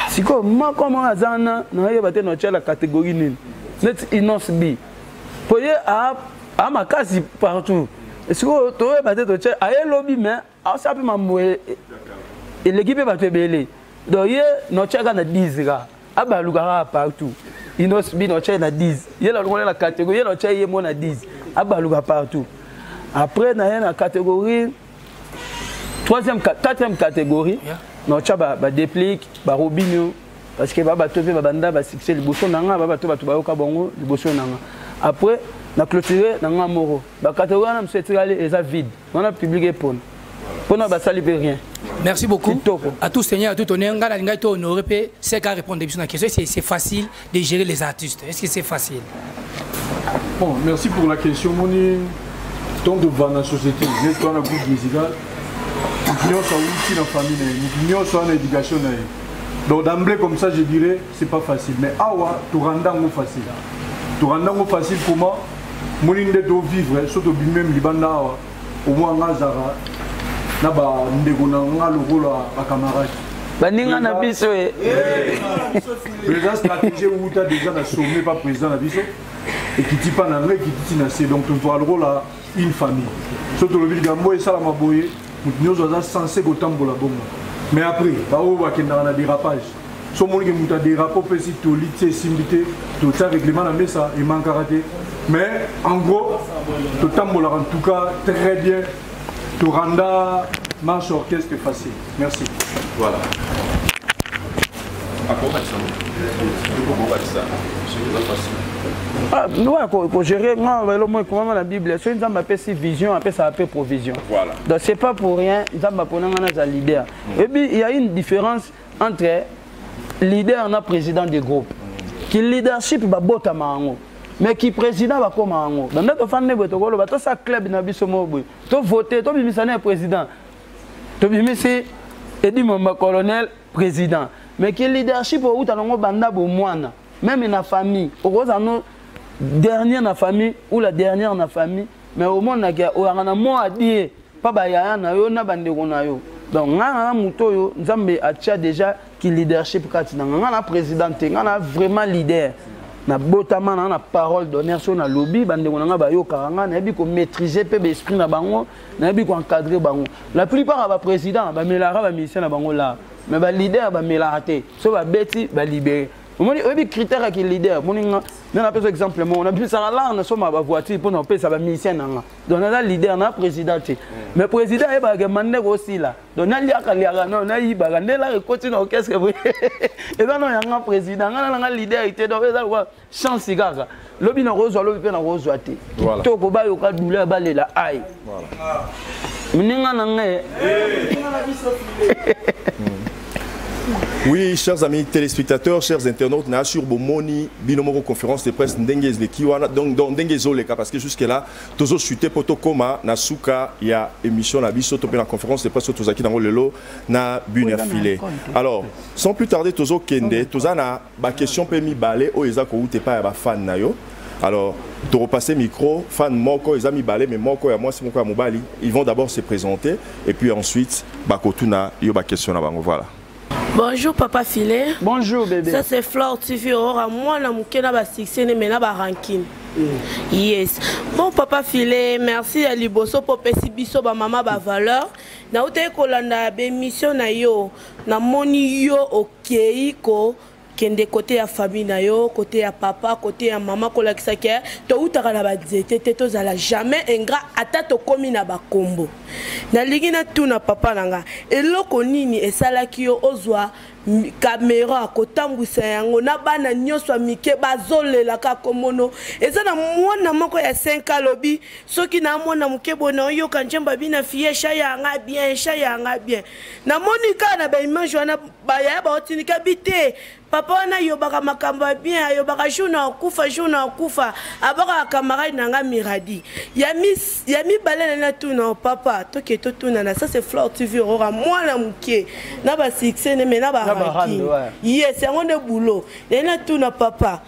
sikoyo moko moko aza wana nayeba te notya la catégorie nini neti Innoss B po ye a makasi partout. Sikoyo toyeba te totya aye lobi, mais asala mpe mambo eleki mpe bato ebele. Donc ye notyaka na 10 kaka, abaluka kaka partout. Innoss B notya ye na 10, ye nalongoli na catégorie, ye notya ye mo na 10, abaluka partout. Après na ye na catégorie troisième, quatrième catégorie, notya baDeplick, baRobinho, parce que babato mpe babanda basuccès liboso na nga, babato bato bayoka bango liboso na nga. Après na clôture na nga moko bacatégorie wana. Mosusu etikali eza vide wana, public epona mpona basali mpe rien. Merci beaucoup. À tout seigneur, à tout honneur. Nga nalingai to honorer pe c'est qu'à répondre à la question. C'est facile de gérer les artistes? Est-ce que c'est facile? Bon, merci pour la question. Moni, tant de vendre la société, mais toi, dans le groupe musical, nyonso awuti na famille na ye, motu nyonso wana éducation na ye. Donc d'emblée comme ça, je dirais, c'est pas facile. Mais awa toranda yango facile, toranda yango facile. Comment? Moni nde tovivre so tobimi meme libanda awa, omwa nga azalaka na bandeko na nga lokola bacamarade. Baninga na biso e. Président, stratégie ewuta déjà na sommet, pa président na biso, ekiti mpa na ngai, ekiti ti na se. Donc tozwaka lokola une famille. So tolobi likambo esalama boye, moto nyonso aza censé kotambola bongo. Mais après, baoyo bakendaka na dérapage, so omoniki moto adérape, opesi toli ti esimbi te, totia règlement na mesa, emankaka te. Mais en gros, totambolaka en tout cas très bien, toranda marche orchestre facile. Merci. Voilà. Akobakisa, okobakisa soki eza facile. Ouais, kogérer nga elo mo ekomama na Bible: soki Nzambe apesi vision, apesaka mpe provision. Voilà. Donc c'est pas pour rien Nzambe apona nga naza leader. Et puis il y a une différence entre leader na président de groupe. Ki leadership, babotama yango, mais ki président, bakoma yango. Donc nde tofandi boye, tokoloba tosala club na biso moko boye, tovote, tobimisa na ye président, tobimisi Edi Momba colonel président. Mais ki leadership outa nango banda bomwana. Même na famille, okozala no dernier na famille ou la dernière na famille, mais omonaki oyanga na mot adie mpa bayaya na yo na bandeko na yo. Donc ngai na moto oyo Nzambe atia déjà ki leadership kati na nga. Ngai na président te, ngai na vraiment leader. Nabotama na parole d'honneur. So nalobi, bandeko na ngai bayokaka ngai. Nayebi komaîtrise mpe baesprit na bango, nayebi koencadre bango. La plupart ya baprésident bamelaka bamusicien na bango la, mais baleader bamelaka te. So babeti, balibere. Omoni, oyebi critère ya ki leader. Omoni nga nde napesa exemple moko: nabimisaka lar, nasomaka bavoiture mpo na kopesa bamusicien na nga. Donc naza leader na président te, mais président ayebaka mande kosila. Donc naliaka liaka no, nayibaka nde lar ekoti na orchestre boye, eza no yanga président. Nga nanga leader te. Donc eza lokwa chance kaka, lobi nakozwa, lobi mpe nakozwa te. Kitoko, bayoka douleur, balela ai moninga na ngai. Oui, chers amis téléspectateurs, chers internautes, na sur bomoni bino moko conférence de presse ndenge ezleki wana, donc ndenge ezoleka, parce que jusque là tozo chuter po tokoma na suka ya émission na biso to pe na conférence de presse tozaki nango lelo na But na Filet. Alors, sans plus tarder, tozo kende, toza na ba question pe mibale oyo eza kouta epai ya ba fan na yo. Alors, tokopasser micro, fan moko, eza mibale, mais moko ya mwasi, moko ya mobali. Ils vont d'abord se présenter et puis ensuite bakotuna yo ba question na bango. Voilà. Bonjour Papa Filet. Bonjour bébé. Ça c'est Flore TV Aurora, moi na muke na ba succès ne na ba rancune. Yes. Bon Papa Filet, merci ya liboso po pesi biso ba mama ba valeur. Na utaki kolanda ba émission na yo, na moni yo okei ko kende côté ya famille na yo, côté ya papa, côté ya mama, kolakisa ke toutaka na banzete te, tozala jamais ingrat ata tokomi na bakombo. Nalingi natuna papa na nga, eloko nini esalaki yo ozwa Kamera kotambwisa yango na bana nyonso ya mike bazolela kaka komono. Eza na mwana moko ya 5 alobi soki na mwana moke boye naoyoka nzembo ya Bina Fille sha yanga bien, sha yanga bien. Namoni kaka na baimage wana bayaya baotindika bi te papa wana ayobaka makambo ya bien, ayobaka jour na okufa, jour na okufa, abakaka camarade na nga Miradi. Ya mibale na natuna papa toke totuna na ça c'est Flore TV Aurora mwana moke na ba succès ne mais na ba ranking. Yes, yango nde boulot. Na natuna papa.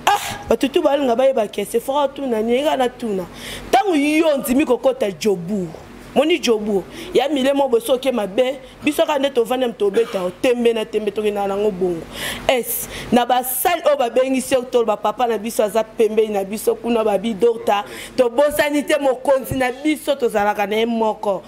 Ah, bato tu balinga bayeba ke c'est fort tuna ni nga natuna. Tango yo ndimi kokota Jobourg. Moni Jobourg ya mile mo boso ke mabe biso kaka nde tovandi tobeta tembe na tembe tokendaka nango bongo. Es na basale oyo babengisi yo to bapapa na biso aza pembeni na biso kuna babi dorta tobosani te mokonzi na biso tozalaka na ye moko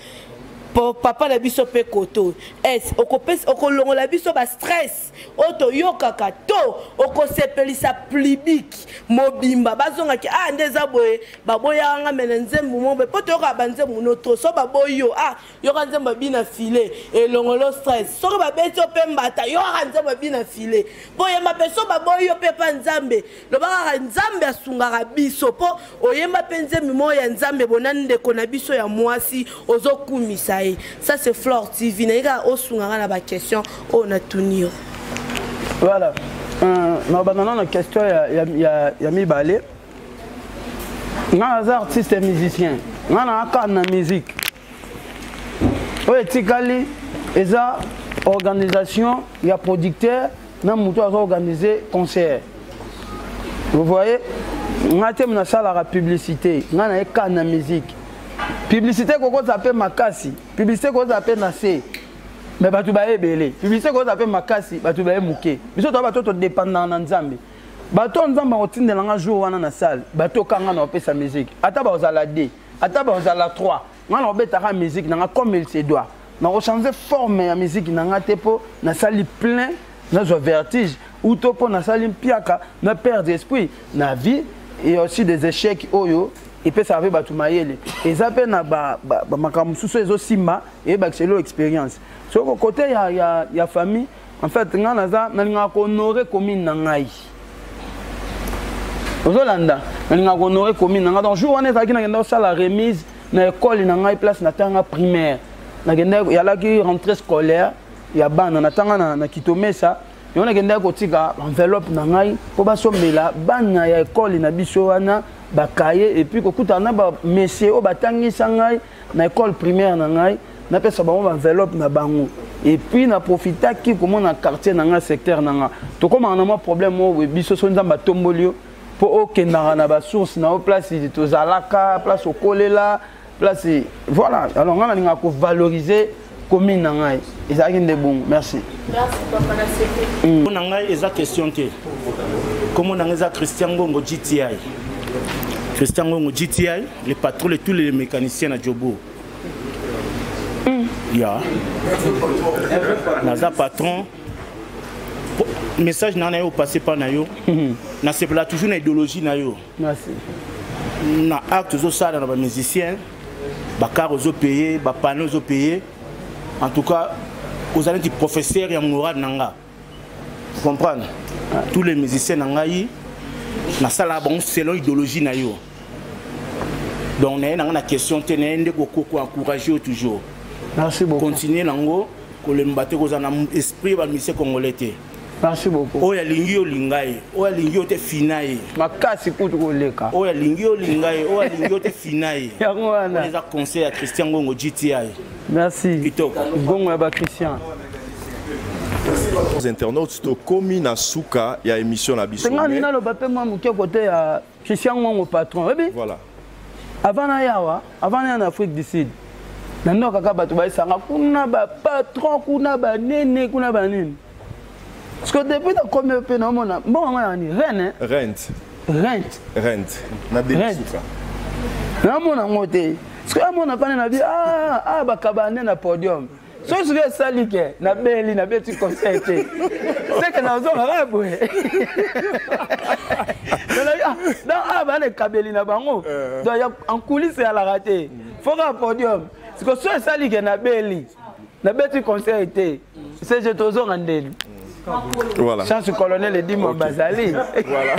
po papa na biso mpe koto. Es okopesa okolongola biso ba stress oyo toyokaka to okosepelisa public mobimba bazongaki ah nde eza boye baboyaka nga me na nzembo mo boye mpo toyokaka banzembo no to so baboyi yo ah yoka nzembo Bina File elongolo stress soki babeti yo mpe mbata yokaka nzembo Bina File mpo oyemba mpe so baboyi yo mpe pa nzambe loba kaka nzambe asungaka biso mpo oyemba mpe nzembo moko ya nzambe bona ndeko na biso ya mwasi ozokumisa ye. Ça c'est Flore TV naye kaka osungaka na baquestion oyo natuni yo. Voilà, nabanda nano question ya mibale. Nga naza artiste et musicien, nga naaka na musique oyo etikali eza organisation ya producteur na moto aza organiser concert. Vous voyez, nga te nasalaka publicité, nga nayeka na musique. Publicité kokoza mpe makasi, publicité kokoza mpe na se, mais bato baye ebele. Publicité kokoza mpe makasi, bato baye moke. Biso toza bato todépendaka na Nzambe. Bato Nzambe akotindela nga jour wana na salle, bato kanga na opesa musique, ata bazala 2, ata bazala 3, nga na obetaka musique nanga comme il se doit. Na kochanger forme ya musique nanga te po nasali plein, nazwa vertige ou to po nasali mpiaka na perdre esprit na vie et aussi des échecs oyo epesaka mpe bato mayele. Eza mpe na makambo mosusu ezosimba eyebakisa elo expérience. Soko côté ya famille, en fait nga naza nalingaka kohonorer commune na ngai. Ozolanda, nalingaka kohonorer commune na ngai. Donc jour wana ezalaki nakenda kosala remise na école na ngai, place natanga primaire. Nakenda yalaki rentrée scolaire ya bana, natanga na Kitomesa. Yango nakendaki kotika enveloppe na ngai mpo basombela bana ya école na biso wana bakaye, et puis kokutana na ba monsieur oyo batangisa ngai na école primaire na ngai, napesa bango ba enveloppe na bango. Et puis na profitaki komona quartier na ngai, secteur na ngai. Tokomaka na mwa problème oyo biso so Nzambe atomboli yo mpo okendaka na basource na yo, place tozalaka, place okolela, place voilà. Alors ngai nalingaka kovaloriser commune na ngai, ezalaki nde bongo. Merci. Merci papa na sepe. Kombo na ngai eza question te. Kombo na ngai eza Christian Ngongo GTI. Christian Ngongo GTI, le patron de tous les mécaniciens na Jobourg. Ya. Naza patron. Message na yo passé par na yo. Na sepela toujours na idéologie na yo. Merci. Na acte zo sala na ba musiciens, ba car zo payer, ba panneaux zo payer. En tout cas, aux années du professeur ya moral nanga. Vous comprenez? Tous les musiciens nanga yi na sala bon selon idéologie na yo. Donc na na question te na ndeko ko ko encourager toujours. Merci beaucoup. Continuer nango kolemba te kozala na esprit ba musicien congolais te. Merci beaucoup. Oyo alingi yo linga ye, oyo alingi yo te fina ye. Makasi kutu koleka. Oyo alingi yo linga ye, oyo alingi yo te fina ye. Yango wana. Eza conseil ya Christian Ngongo GTI. Merci. Kitoko. Ngongo ya ba Christian. Les internautes tokomi na suka ya émission na biso. Tenga nina loba pe mwa moke côté ya Christian Ngongo patron. Oyebi? Voilà. Avant na yawa, avant na en Afrique du Sud. Na ndoka kaka bato bayesanga kuna ba patron, kuna ba nene, kuna ba nene. Parce que depuis nakomi mpe naomona mbongo yango ya nini? Reine, hein? Rent. Rent. Rent. Na Rent. suka. Naomona yango te. Parce que amona fane na bi ah ah bakaba nde na podium. Soki soki esali ke nabeli nabeti conseil te. C'est que nazonga kaka boye. Donc ah bana ekabeli na bango. Donc en coulisse ezalaka te. Faut kaka podium. Parce que soki esali ke nabeli. Nabeti conseil te. CG tozonga ndeni. Voilà. Chance colonel Eddy Mwambazali. Voilà.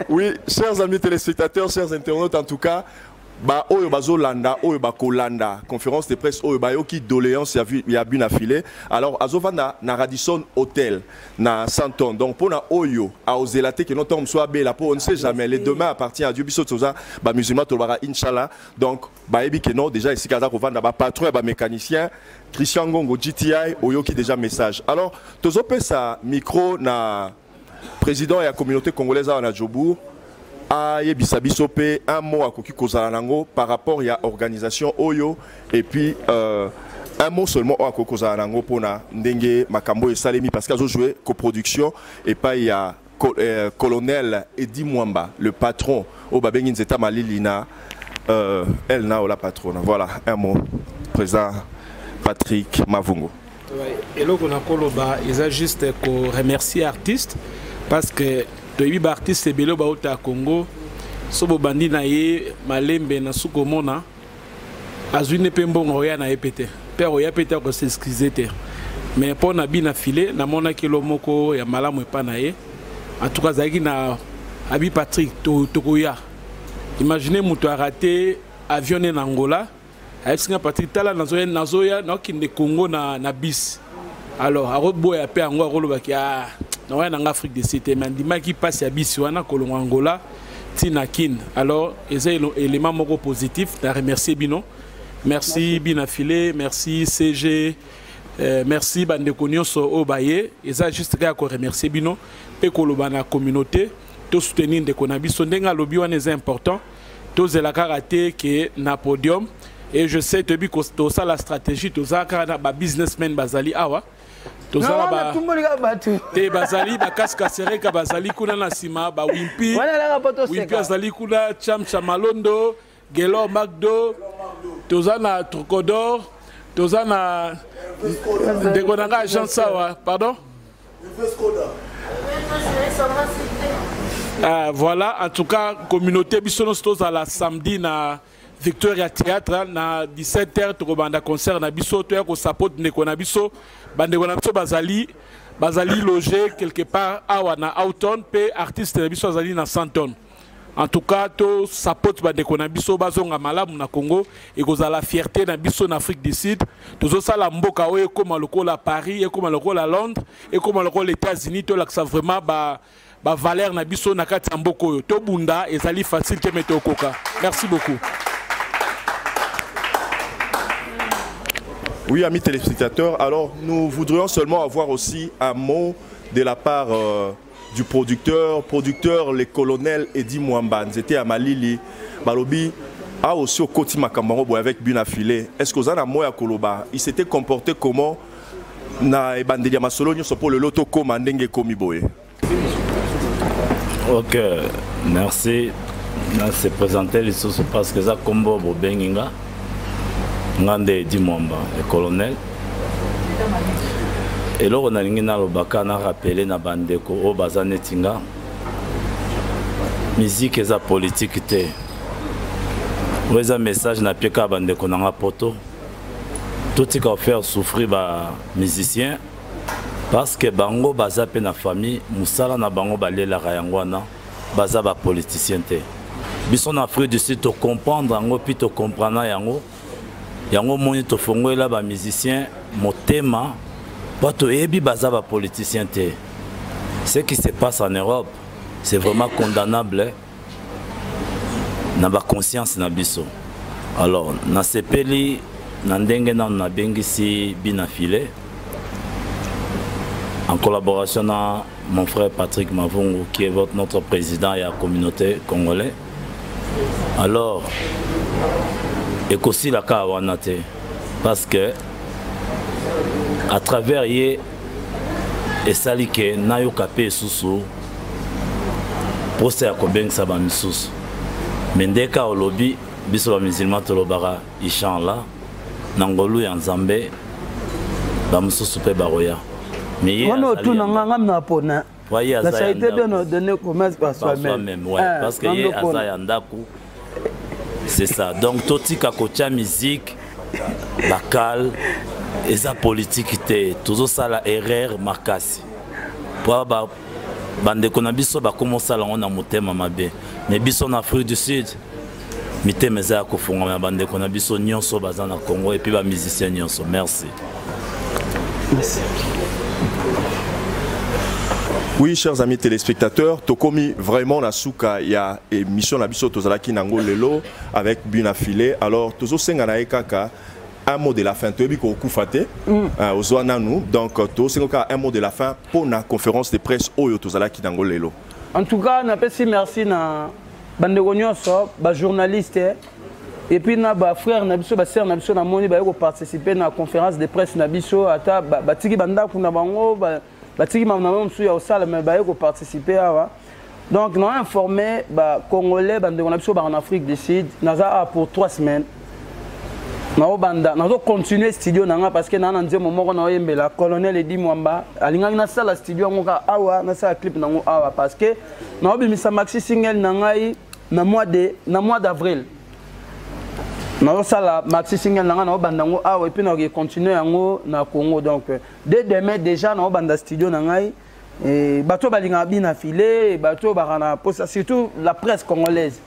Oui, chers amis téléspectateurs, chers internautes, en tout cas, ba oyo bazolanda oyo bakolanda conférence de presse oyo bayoki doléance ya, ya bina filet. Alors azovanda na Radisson Hotel na Sandton. Donc pona oyo aozela te ke non ntango mosusu abela po on ne sait jamais, le demain appartient à Dieu. Biso toza ba musulman, tolobaka inchallah. Donc bayebi ke non, déjà esika aza kovanda, ba patron ya ba mécanicien Christian Ngongo GTI oyoki déjà message. Alors tozopesa micro na président ya communauté congolaise awa na Jobourg, ayebisa biso mpe un mot akoki kozala nango par rapport ya organisation oyo, et puis un mot seulement oyo akoki kozala nango mpona ndenge makambo oyo esalemi, parce que azojouer coproduction epai ya colonel Eddy Mwamba, le patron oyo babengi Nzeta Malili na el na ola patronne. Voilà un mot, président Patrick Mavungo. Ouais, eloko nakoloba eza juste ko remercier artiste, parce que toyebi ba artiste ebele oyo bauta ya Congo, so bobandi na ye malembe na suka omona azwi nde mpe mbongo oya na ye pe te, mpe akoya pe te, akos'excuse te. Mais mpo na bina file namonaki elo moko ya malamu epa na ye. En tout cas azalaki na abi Patrick tokoya. Imaginez moto a raté avion ne na Angola, ayebisi nga Patrick tala nazoya, nazoya nakokende Congo na bis. Alors akoboya mpe yango akolobaki, ah, naoya nanga Afrique du Sud te, mais andimaki mpasi ya bisi wana kolongwa Angola ti na Kin. Alors eza élément moko positif, na remercier bino. Merci Bina Filet, merci CG, merci bandeko nyonso oyo baye. Eza juste kaka ko remercier bino mpe koloba na communauté to soutenir ndeko na biso ndenge alobi wana eza important. Tozela kaka te ke na podium, et je sais toyebi tosala stratégie, toza kaka na ba businessmen bazali awa. Tozala Non, natumboli kaka bato. Te, bazali ba casque sereka, bazali kuna na nsima ba Wimpi. Wana elaka po toseka. Wimpi azali kuna, Cham Chamalondo, Gelor Magdo, toza na Trocodor, toza na ndeko na ngai Jean Sawa, pardon? Ah, voilà, en tout cas, communauté biso nyonso tozala samedi na Victoria Théâtre na dix-sept heures, tokobanda concert na biso, toya kosapote ndeko na biso. Bandeko na biso bazali logé quelque part awa na Houghton, pe artiste na biso azali na Sandton. En tout cas, to sapote bandeko na biso bazonga malamu na Congo, ekozala fierté na biso na Afrique du Sud. Tozosala mboka oyo ekoma lokola Paris, ekoma lokola Londres, ekoma lokola États-Unis, tolakisa vraiment ba valeur na biso na kati ya mboka oyo. Tobunda ezali facile te, mais tokoka. Merci beaucoup. Oui, amis téléspectateurs, alors nous voudrions seulement avoir aussi un mot de la part du producteur le colonel Eddy Mwamba, Nzete ya Malili, Balobi, a aussi au Koti Makambango boy avec Bina Filet. Est-ce que vous avez un mot à Koloba? Il s'était comporté comment na ebandeli ya masolo nyonso po lelo tokóma ndenge ekomi boye? Ok, merci. Na se présenter lisusu parce que za kombo bobengi nga. Nga nde Eddy Mwamba, le colonel. Eloko nalingi nalobaka na rappeler na bandeko oyo baza neti nga, musique eza politique te. Oyo eza message na pie kaka bandeko na nga poto. Totika kofaire souffrir ba musiciens parce que bango baza pe na famille, mosala na bango balelaka yango wana, baza ba politiciens te. Biso na Afrique du Sud to comprendre yango puis to comprendre yango. Yango moni tofongolela ba musiciens motema, bato oyebi baza ba politiciens te. Ce qui se passe en Europe, c'est vraiment condamnable na ba conscience na biso. Alors, nasepeli na ndenge nanu nabengisi Bina Filet en collaboration na mon frère Patrick Mavungu qui est notre président ya communauté congolaise. Alors, ekosila kaka wana te parce que à travers ye esali ke nayoka pe lisusu posa ya kobengisa ba misusu. Mais ndeka olobi biso ba musulman tolobaka inchallah na ngolu ya Nzambe ba misusu pe bakoya. Mais ye Wana azali otuna ya nga, nga mna pona. Ouais, ye La aza ya charité ndako. bien ordonnée commence par Par soi-même. soi-même, ouais. Ah, parce que ye Nando Kona. aza ya ndako. C'est ça. Donc totika kotia musique bakal Eza politique te, tozosala erreur makasi. Po ba bandeko na biso bakoma osala yango na motema mabe. Mais biso na Afrique du Sud, mitema eza ya kofungama ya bandeko na biso nyonso baza na Congo et puis ba musiciens nyonso. Merci. Merci. Oui, chers amis téléspectateurs, tokomi vraiment na suka ya émission na biso tozalaki nango lelo avec Bina Filet. Alors tozo senga na ye kaka un mot de la fin. Toyebi ko kufa te. Ozwa nanu. Donc tozo senga kaka un mot de la fin pour na conférence de presse oyo tozalaki nango lelo. En tout cas, napesi merci na bandeko nyonso, ba journaliste et puis na ba frère na biso, ba sœur na biso na moni ba ko participer na conférence de presse na biso ata batiki bandaku na bango ba batiki ma na mosusu ya kosala mais baye ko participer awa. Donc na informé ba congolais bandeko na biso ba en Afrique du Sud naza awa pour 3 semaines. Naobanda nazo continuer studio na nga parce que na na nzembo moko na oyembela colonel Edi Mwamba alingaki nasala studio yango kaka awa, nasala clip nango awa parce que naobimisa maxi single na ngai na mois de, na mois d'avril. Naosala maxi single na ngai, naobanda yango awa et puis naoke continuer yango na Congo. Donc dès demain déjà naobanda studio na ngai. Et bato balingaka bina filet, bato baka na posa, surtout la presse congolaise.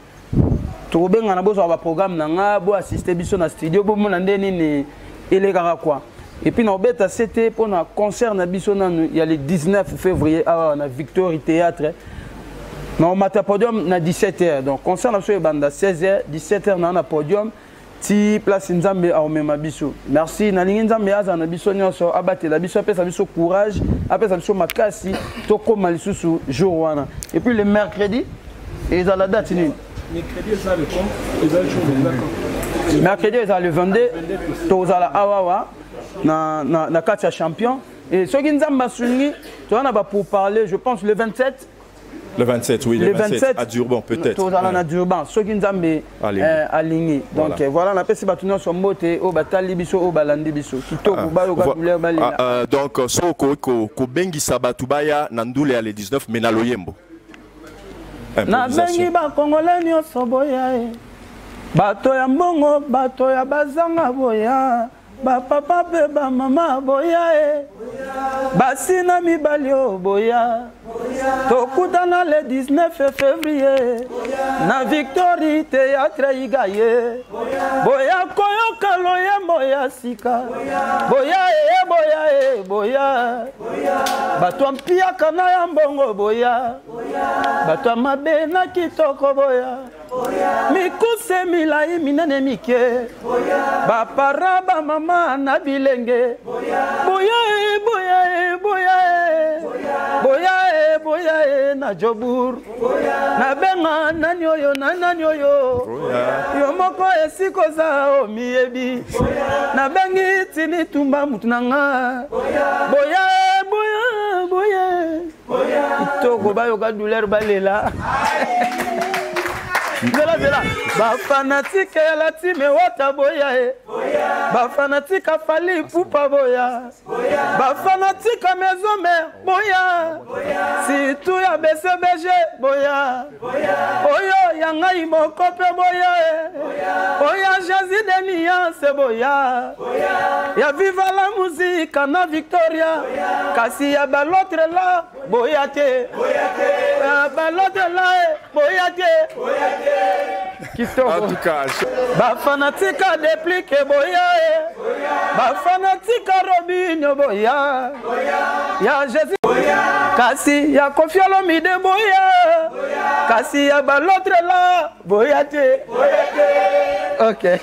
Tokobengana bozwa ba programme na nga, bo assister biso na studio, bomona nde nini elekaka quoi. Et puis naobeta CT pour na concert na biso nanu ya le 19 février awa na Victory Théâtre. Na omata podium na dix-sept heures. Donc concert na biso ebanda seize heures, dix-sept heures na na podium ti place Nzambe aomema biso. Merci nalingi Nzambe aza na biso nyonso, abatela biso, apesa biso courage, apesa biso makasi tokoma lisusu jour wana. Et puis le mercredi ezala la date nini? Mercredi eza le compte, eza jour de vacances. Mercredi eza le 22, tozala awawa na kati ya champion. Et soki Nzambe asungi, toza na ba pour parler, je pense le 27. Le 27, oui, le Le 27, 27, à Durban, peut-être. Tozala na Durban, soki Nzambe, Alingi. alingi. Donc, Voilà. voilà, na pesi batu nyonso mbote, oyo batali biso, oyo balandi biso. Kitoko, bayoka douleur, balela. Donc, soko ko bengisa batu baya na ndule ya le 19, mais na loyembo. Na bengi ba Congolais nyonso boya, eh. Bato ya mbongo, bato ya bazanga boya. Ba papa pe ba mama boya, eh. Basi na mibali oyo boya. Tokutana le 19 février na Victory Théâtre Igaye. Boya koyoka loyembo ya sika. Boya, eh, boya, eh, boya. Bato ya mpiaka na ya mbongo boya. Bato ya mabe na kitoko boya. Mikuse milai minene mike. Ba para ba mama na bilenge. Boya, eh, boya, eh, boya, eh. Boya, eh, boya, eh, na Jobour. Na benga nani oyo, na nani oyo. Yo moko esiko za o miyebi. Na bengi tini tumba mutu na nga. Boya, eh, boya, boya. Kitoko bayoka douleur balela. Zela, zela. Ba fanatique ya la team wata boya, eh. Ba fanatique ya Fally Ipupa boya. Ba fanatique ya Maison Mère boya. Surtout ya BCBG boya. Oyo ya ngai moko pe boya, eh. Oyo Jésus de nuance boya. Ya viva la musique na Victoria. Kasi ya ba l'autre là boya te. Ya ba l'autre là, eh, boya te. Kitoko. En tout cas, je- Ba fanatique a dépliqué boya, eh. Ba fanatique a Robinho boya. Ya Jésus. Kasi ya Koffi Olomide boya. Kasi ya ba l'autre là boya te. Ok.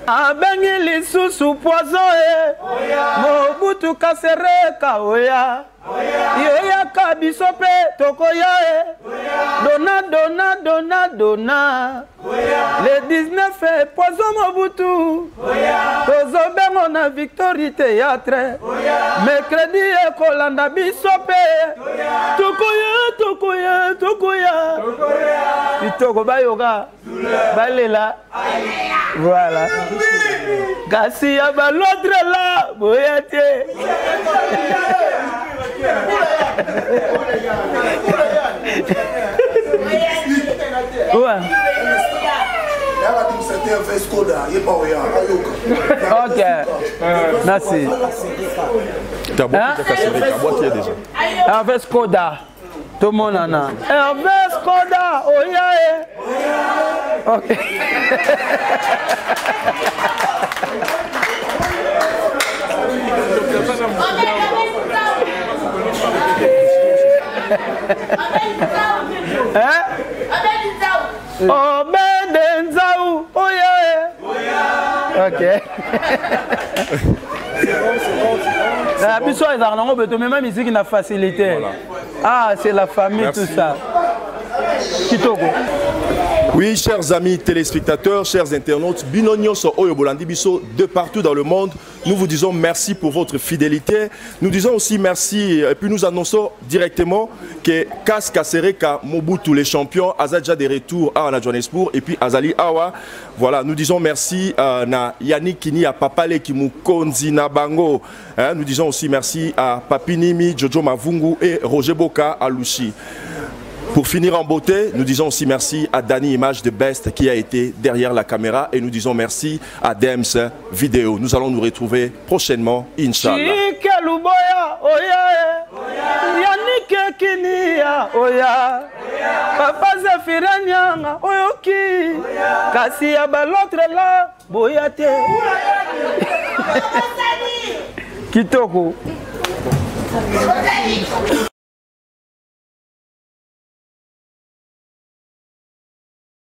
Abengi lisusu poison, eh. Mobutu kasereka oya. Yoyaka biso pe tokoya, eh. Dona, dona, dona, dona. Le 19 eh, poison Mobutu. Tozobengo na Victory Théâtre. Mercredi ekolanda biso pe. Tokoya, tokoya, tokoya. Kitoko bayoka. Balela. Voilà. Kasi ya ba l'autre là, boya te. Ouais. Ok, merci. Hervé Skoda, tomonana. Hervé Skoda, oya e. Ok. Hein? Obende Nzau, oya e. Ok. Na biso ezalaka nango boye tomema miziki na facilité. Ah, c'est la famille Merci. tout ça. Kitoko. Oui, chers amis téléspectateurs, chers internautes, bino nyonso oyo bolandi biso de partout dans le monde, nous vous disons merci pour votre fidélité. Nous disons aussi merci et puis nous annonçons directement que Kas Kasereka Mobutu, les champions, aza déjà des retours à Johannesburg et puis Azali Awa. Voilà, nous disons merci euh, na Yannick Kini, à Papa Leki Mukonzi na bango. Hein, nous disons aussi merci à Papinimi, Jojo Mavungu et Roger Boka à Lucie. Pour finir en beauté, nous disons aussi merci à Dani Image de Best qui a été derrière la caméra et nous disons merci à Dems Vidéo. Nous allons nous retrouver prochainement, Inch'Allah. Chike Luboya, oya, eh. Yannick Kinia, oya. Papa Zephyrin Nyanga, oyoki. Kasi ya ba l'autre là, boya te. Kitoko.